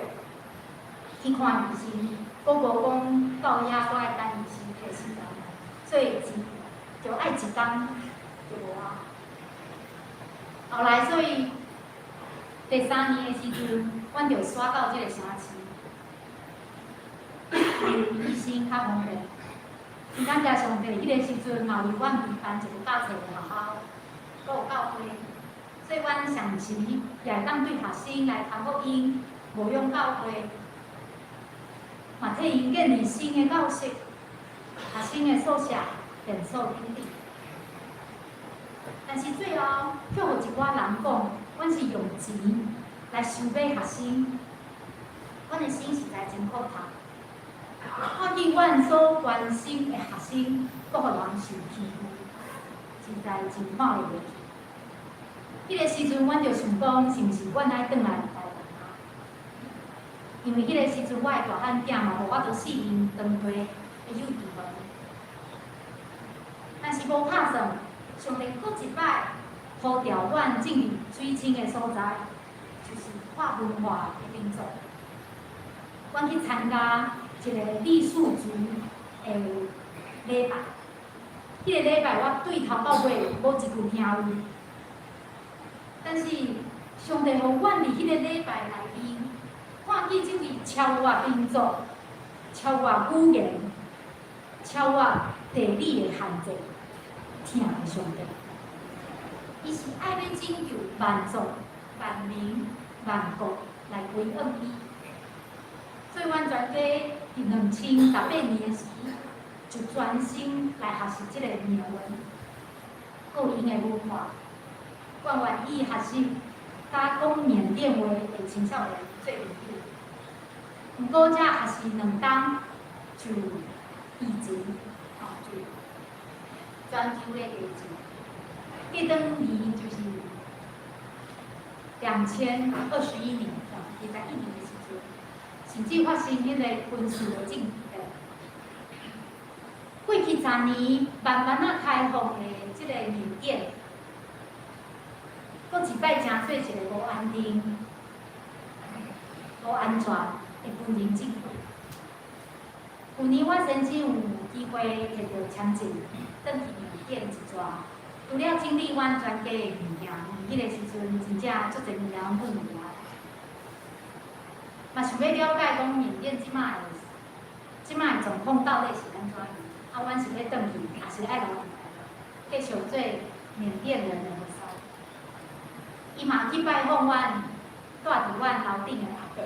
去看醫生，閣無講到遐閣愛等醫生彼個時間，所以就愛一工就無啊。後來所以第三年的時陣，阮就徙到這個城市，醫生較方便。真感謝上帝，彼個時陣嘛為阮預辦一個教冊的學校，閣有教會，所以阮上時也會當對學生來傳福音、牧養教會，嘛替𪜶建立新的教室、學生的宿舍、連鎖等等。但是最後，卻予一寡人講，阮是用錢來收買學生，阮的心實在真苦痛。看見阮所關心的學生，閣予人受欺負，實在真看會袂去。彼個時陣，阮就想講，是毋是阮愛轉來台灣啊？因為彼個時陣，我的大漢囝嘛無法度適應當地的幼稚園。但是無拍算，上帝閣一擺呼召阮進入水深的所在，就是跨文化的民族。阮去參加一個傈僳族的禮拜，彼個禮拜我對頭到尾無一句聽有，但是上帝予阮佇彼個禮拜內面，看見這位超越民族、超越語言、超越地理的限制，疼的上帝，伊是愛欲拯救萬族、萬民、萬國來歸向伊。所以，阮全家佇2018年的時，就專心來學習這個緬文，閣有𪜶的文化。阮願意學習佮講緬甸話的青少年做朋友。毋過，才學習2冬就疫情，就全球的疫情。過轉年就是2021年，21年的時陣，甚至發生彼個軍事的政變。過去10年慢慢仔開放的這個緬甸，閣一擺成做一個無安定、無安全的軍人政府。舊年我先生有機會摕著簽證，轉去緬甸一逝，除了整理阮全家的物件，因為彼個時陣真正足濟物件攏放佇遐，嘛想欲了解講緬甸這擺的狀況到底是按怎樣？啊，阮是欲轉去，抑是愛留佇台灣，繼續做緬甸人的服侍。伊嘛去拜訪阮蹛佇阮樓頂的阿伯，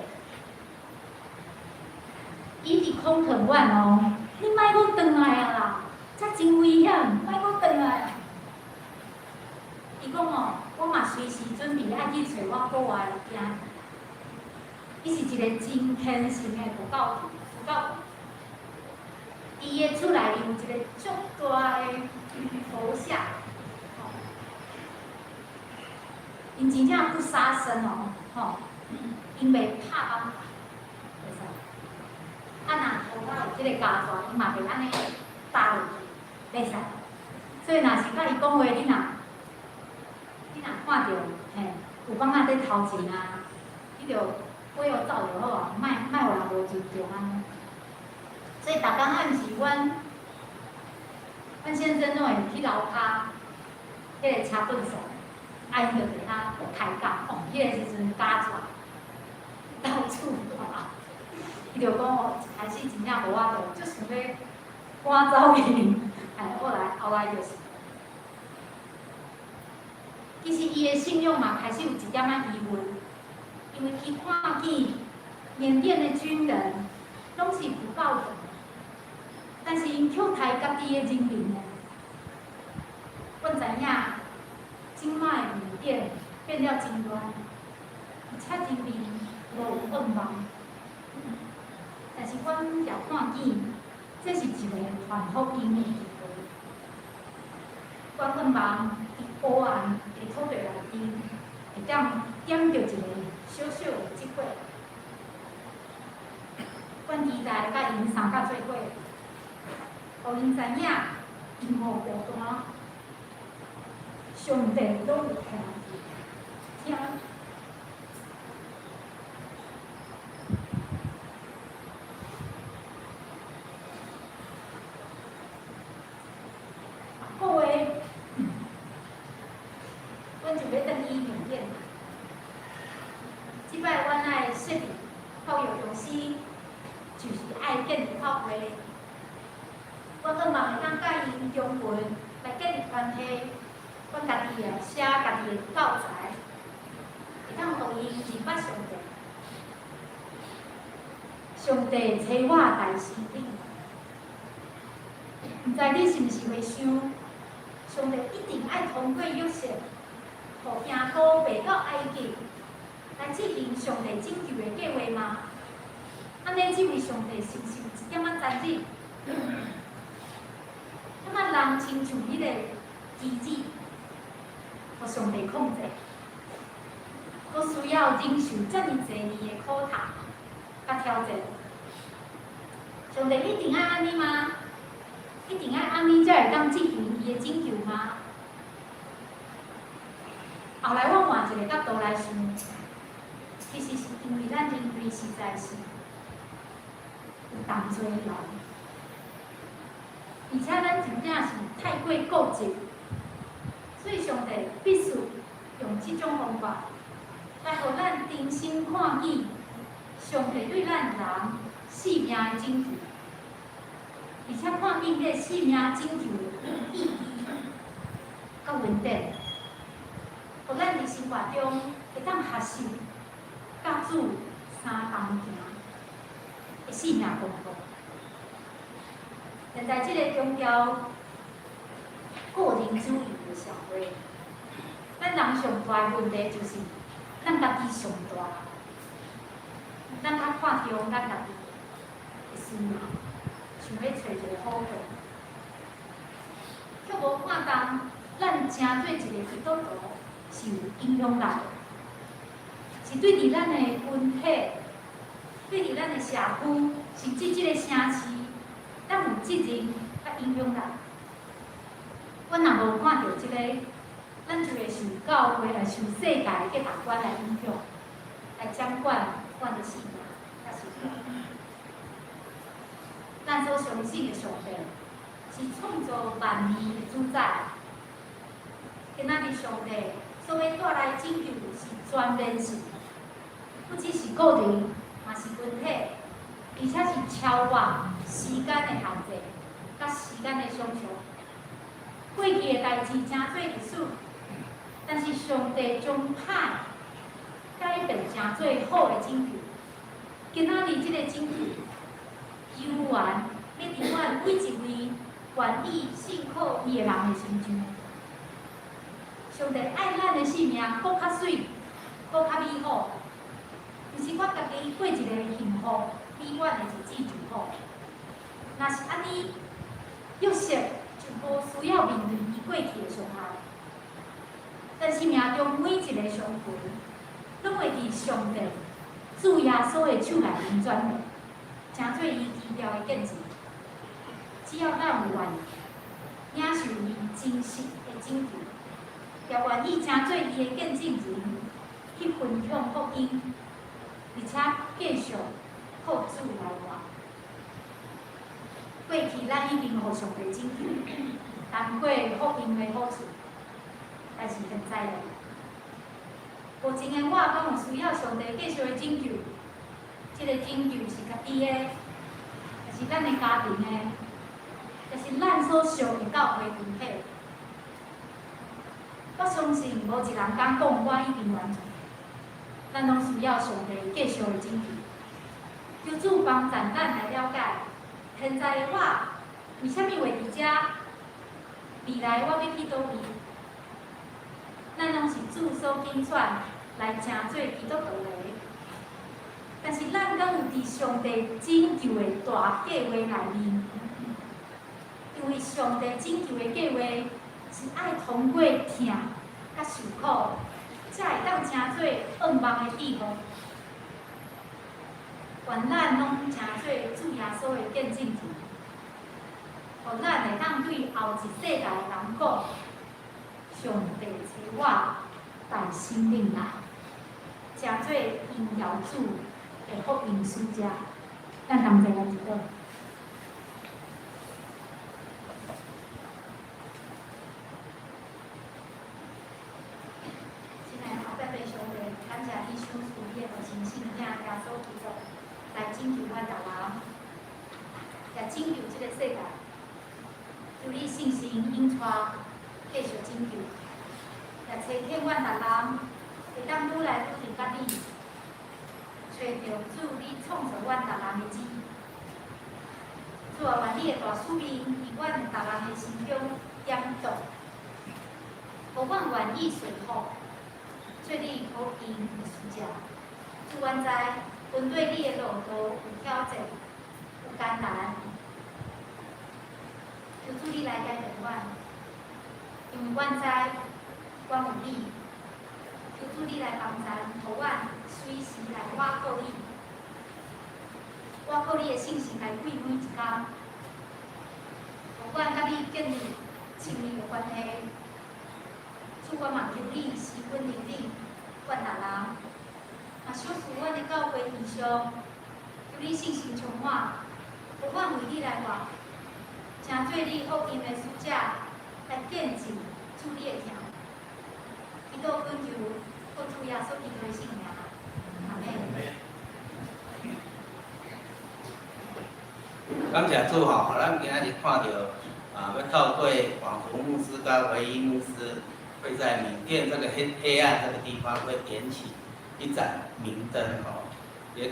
伊一直恐嚇阮哦，你莫閣轉來啊啦，遮真危險，莫閣轉來啊！伊講哦，我嘛隨時準備愛去揣我國外的囝。伊是一個真虔誠的佛教徒，佛教徒。伊的厝內面有一個足大的佛像，吼，𪜶真正不殺生哦，吼，𪜶袂拍綁。啊，若予我有這个膠紙，伊嘛袂按呢搭落去，袂使。所以若是佮伊講話，你若看著嘿有放仔佇頭前啊，你就尾予走就好啊，莫莫予人無尊重按呢。所以逐工暗時，阮先生攏會去樓跤彼个車糞所，啊，𪜶就佇遐開講，哦，彼个時陣膠紙到處跑，伊就講哦，一開始真正無法度，足想欲趕走伊，哎，後來就是，其實伊的信仰嘛開始有一點仔疑問，因為伊看見緬甸的軍人攏是不道德，但是𪜶卻刣家己的人民呢。阮知影，這擺緬甸變了真亂，而且人民無有願望。但是阮也看見，這是一个傳福音的機會。阮願望佇黑暗的土地內面，會當點著一個小小的這火。阮期待佮𪜶相佮做伙，予𪜶知影，𪜶無孤單，上帝攏有聽聽。各位，阮就欲轉去緬甸。這擺阮愛設立托育中心，就是愛建立教會。我希望會當佮𪜶中文來建立關係，阮家己也寫家己的教材，會當予𪜶認捌上帝。上帝差我來申請，毋知你是毋是會想，上帝一定愛通過約瑟，予行哥賣到埃及，來執行上帝拯救的計劃嗎？按呢，這位上帝是毋是有一點仔殘忍？感覺人親像彼个機子，予上帝控制，閣需要忍受遮爾濟年的苦痛佮挑戰。上帝一定愛按呢嗎？一定愛按呢才會當執行伊的拯救嗎？後來我換一個角度來想，其實是因為咱人類實在是有同濟的人，而且咱真正是太過固執，所以上帝必須用這種方法來予咱重新看見上帝對咱人性命的拯救，而且看見這個性命拯救的意義佮恩典，予咱佇生活中會當學習佮主相同行的性命功課。現在這個強調個人主義的社會，咱人上大的問題就是咱家己上大，咱較看重咱家己的需要，想欲揣一個好伙，卻無看重咱成做一個基督徒是有影響力的，是對佇咱的群體、對佇咱的社區，甚至這個城市，咱有責任佮影響力。阮若無看著這個，咱就會受教會來受世界的價值觀來影響，來掌管阮的生命佮生活。咱所相信的上帝是創造萬物的主宰。今仔日上帝所欲帶來拯救是全面性，不只是個人，嘛是群體，而且是超越時間的限制，佮時間的想象。過去的代誌成做歷史，但是上帝將歹改變成做好的拯救。今仔日這個拯救，猶原欲佇阮每一位願意信靠伊的人的身上。上帝愛咱的生命閣較媠，閣較美好，毋是我家己過一個幸福美滿的日子就好。若是按呢，約瑟就無需要面對伊過去的傷害。咱生命中每一个傷痕，攏會佇上帝主耶穌的手內面轉變。成做伊奇妙的見證。只要咱有願意，領受伊真實的拯救，也願意成做伊的見證人，去分享福音，而且繼續靠主來活。過去咱已經予上帝拯救，擔過福音的好處，但是現在呢，目前的我敢有需要上帝繼續的拯救？這個拯救是家己的，抑是咱的家庭的，抑是咱所屬的教會群體？我相信無一人敢講我已經完全，咱攏需要上帝繼續的拯救。求主幫助咱來了解，現在的我為啥物會佇遮？未來我欲去佗位？咱攏是主所揀選來成做基督徒的，但是咱敢有佇上帝拯救的大計劃內面？因為上帝拯救的計劃是愛通過疼佮受苦，才會當成做向望的祝福。願咱攏成做主耶穌的見證人，予咱會當對後一世代的人講：上帝差我帶生命來，成做榮耀主的福音使者。咱同齊來祈禱。親愛的阿爸上帝，感謝你賞賜你的親生囝耶穌基督來拯救阮逐人，也拯救這個世界。求你聖神引帶，繼續拯救，也差遣阮逐人會當愈來愈近佮你，揣著主你創造阮逐人的旨意。主啊，願你的大使命佇阮逐人的心中點著，予阮願意順服，做你福音的使者。主，阮知，跟對你的路途有挑戰，有艱難，求主你來改變阮，因為阮知阮有你。求主你來幫助，予阮隨時來倚靠你，倚靠你的信心來過每一工，予阮佮你建立親密的關係。主，我嘛求你施恩憐憫阮逐人，嘛賞賜阮的教會異象，求你聖神充滿，予阮為你來活，成做你福音的使者，來見證主你的疼。祈禱懇求，奉主耶穌基督的聖名，阿們。感謝主吼，予咱今仔日看著啊，欲透過廣福牧師佮唯一牧師，會在緬甸這個黑黑暗這個地方，會點起一盞明燈吼。也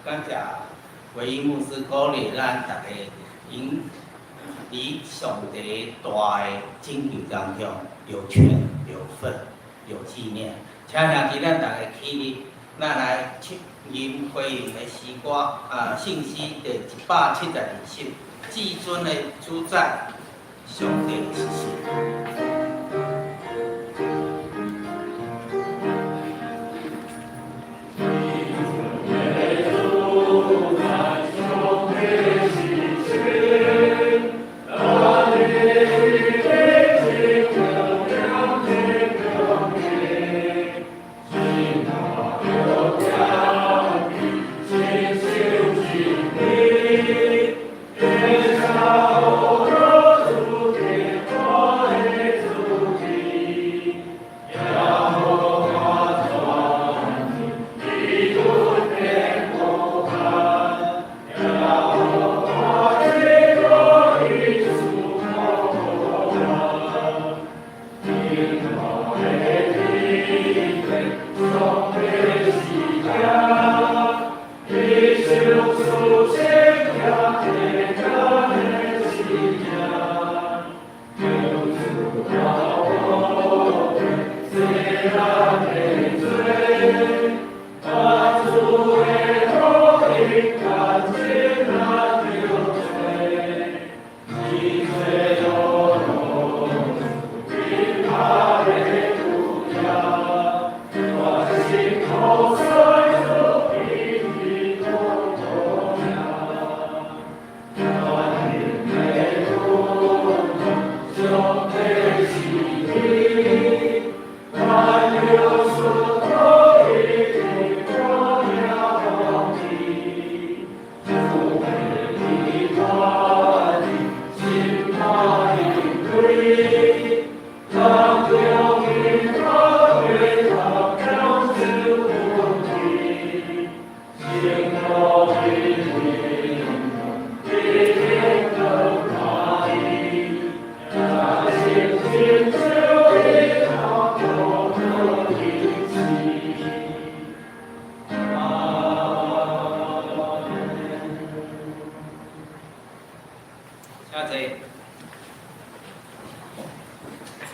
感謝唯一牧師鼓勵咱逐家，𪜶佇上帝大的拯救當中有權有份有紀念。請兄弟咱逐家起立，咱來唱吟回應的詩歌啊，聖詩第172首，至尊的主宰，上帝是神。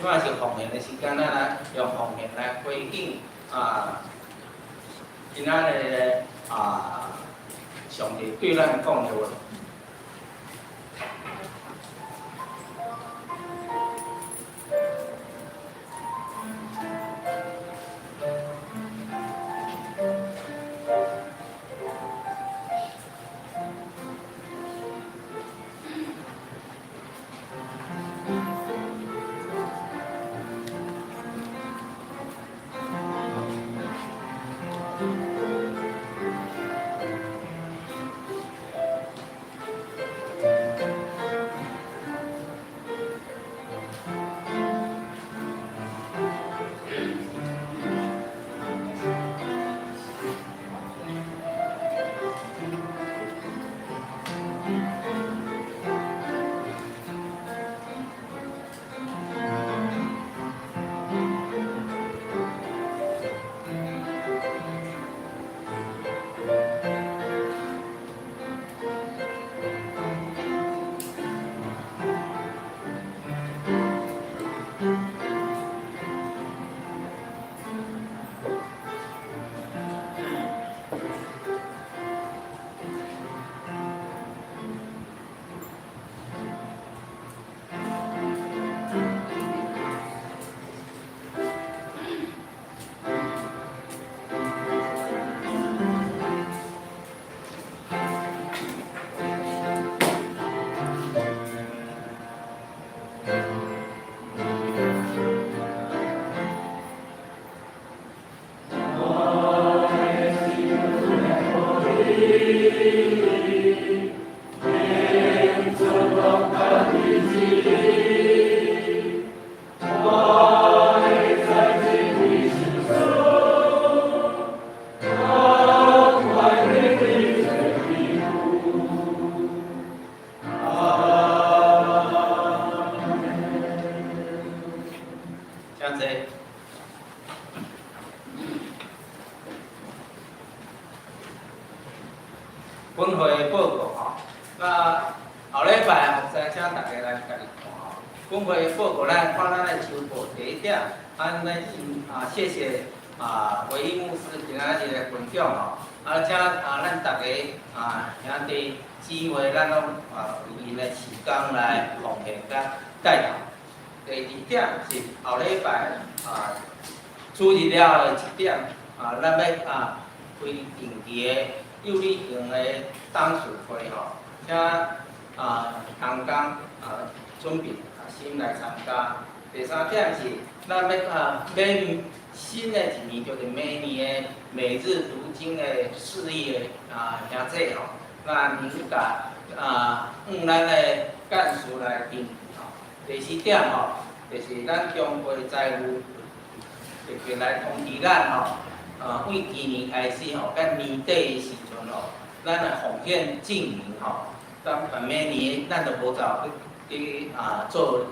這擺是奉獻的時間，咱來用奉獻來回應啊，今仔日啊，上帝對咱講的話。請坐。本會的報告吼，那後禮拜牧師請大家來共你看吼。本會的報告，咱看咱的周報第一點，咱咧啊謝謝啊唯一牧師今仔日的分享吼，啊請啊咱大家啊兄弟姊妹，咱攏啊有𪜶的時間來奉獻佮帶導。第二點是後禮拜啊主日了後的一點啊，咱欲啊開定期的幼兒園的董事會吼，請啊同工啊準備啊心來參加。第三點是咱欲啊買新的一年，就是明年的每日讀經的事業的啊兄弟吼，咱應該啊向咱的幹事來登記吼。第四點吼，就是咱中會財務特別來通知咱吼，啊，對今年開始吼，到年底的時陣吼，咱來奉獻證明吼，咱明年咱就無走去去啊做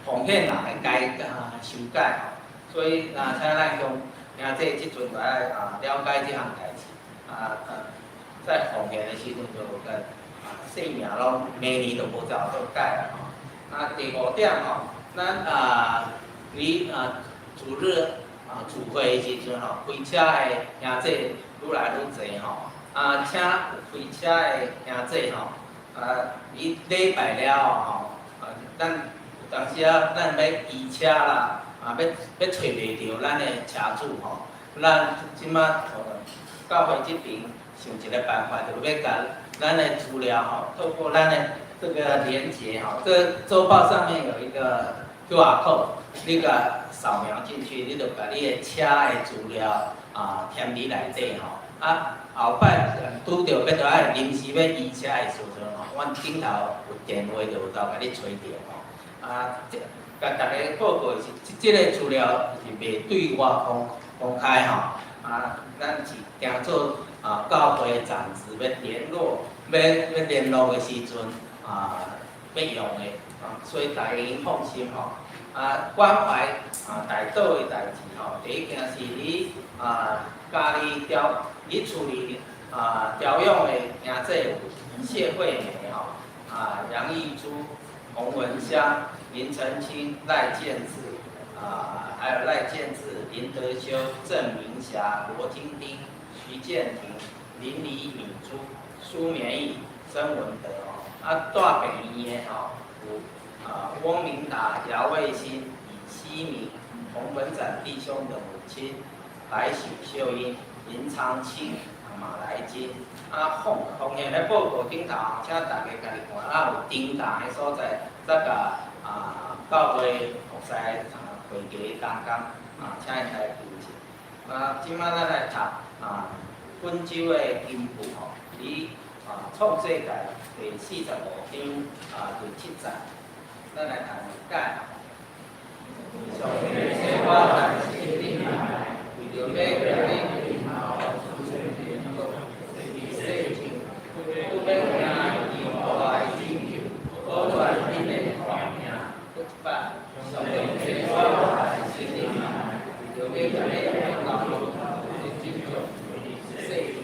奉獻人的改啊修改吼，所以啊，請咱鄉兄弟這陣就愛啊了解這項代誌，啊啊，在奉獻的時陣就共啊姓名攏明年就無走做改啊吼。啊，第五點吼，咱啊，佇啊主日啊聚會的時陣吼，開車的兄弟愈來愈濟吼，啊，請有開車的兄弟吼，啊，佇禮拜了後吼，啊，咱有當時啊，咱欲移車啦，啊，欲欲揣袂著咱的車主吼，咱這馬教會這邊想一個辦法，就欲共咱的資料吼，透過咱的這個連結吼，這週報上面有一個 QR code，你共掃描進去，你就共你的車的資料啊填佇內底吼。啊，後擺拄著欲著愛臨時欲移車的時陣吼，阮頂頭有電話就有鬥共你揣著吼。啊，這共大家報告的是，這個資料是袂對外公公開吼。啊，咱是定做啊教會長執欲聯絡，欲欲聯絡的時陣啊，欲用的啊，所以大家放心吼。啊，關懷啊代禱的代誌吼，第一件是你啊家己調，你厝裡啊調養的兄弟有謝惠美吼，啊楊玉珠、洪文香、林澄清、賴建志。啊，還有賴建志、林德修、鄭明霞、羅金丁、徐建廷、林李敏珠、蘇綿義、曾文德哦。啊，住病院的吼有啊翁明達、姚衛新、李希明、洪文展弟兄的母親白許秀英、林長青、馬來金。啊，奉獻咧報告頂頭，請大家家己看，啊有叮當的所在，再共啊教會服侍啊會計同工啊，請𪜶來求證。啊，這擺咱來讀啊本週的經文吼，佇啊創世記第45章啊第七節，咱來讀一解。上帝賜我在心頂來，為著欲共你洗淨，閣欲行耶和華的拯救，保全恁的性命。閣一擺，上帝賜我在心頂來，為著欲共你洗淨，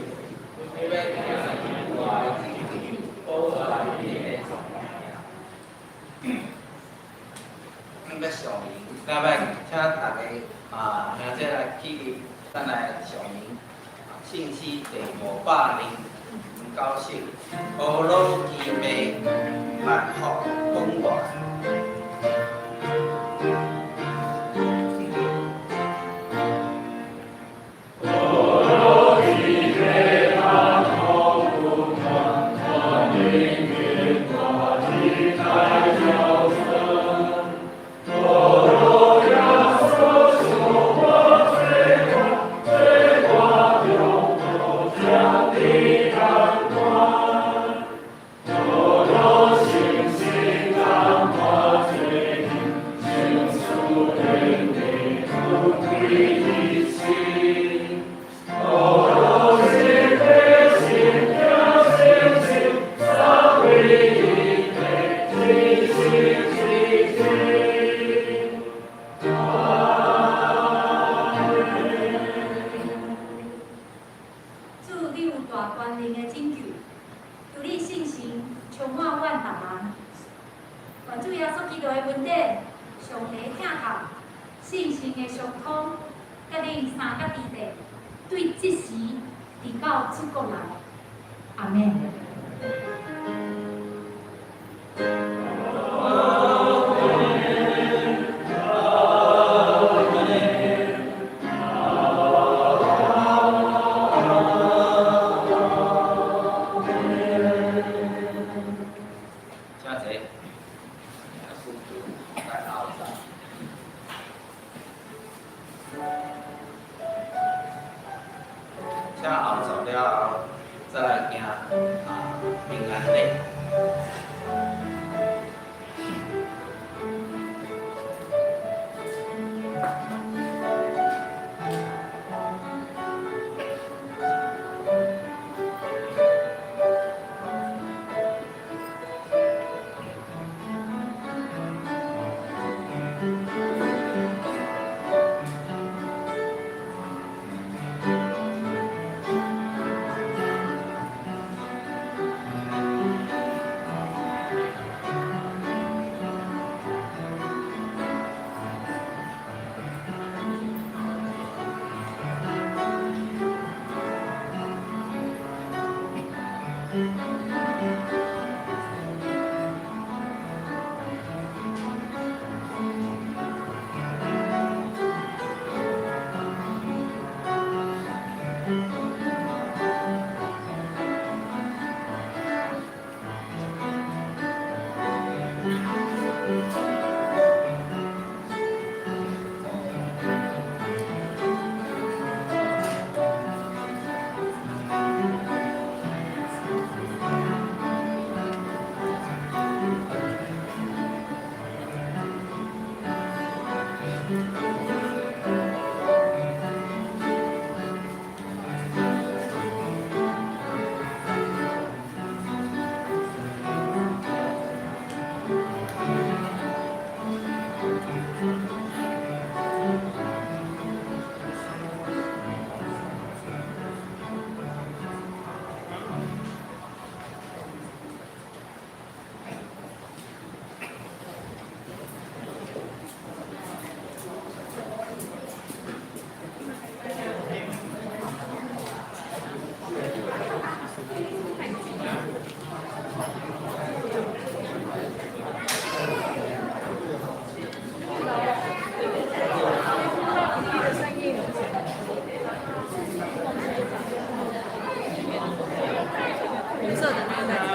閣欲行耶和華的拯救，保全恁的性命。咱欲上靈，咱欲請大家啊，兄弟來起立，咱來上靈。信息第509首，何樂其妙，萬福本源。主，你有大權能的拯救，求你聖神充滿阮逐人。願主耶穌基督的恩典，上帝疼痛，聖神的相通，佮恁三甲弟弟，對這時直到主國來。阿們。請坐。司主來後座。請後座了後，再來行啊平安禮。紅色的那個袋子。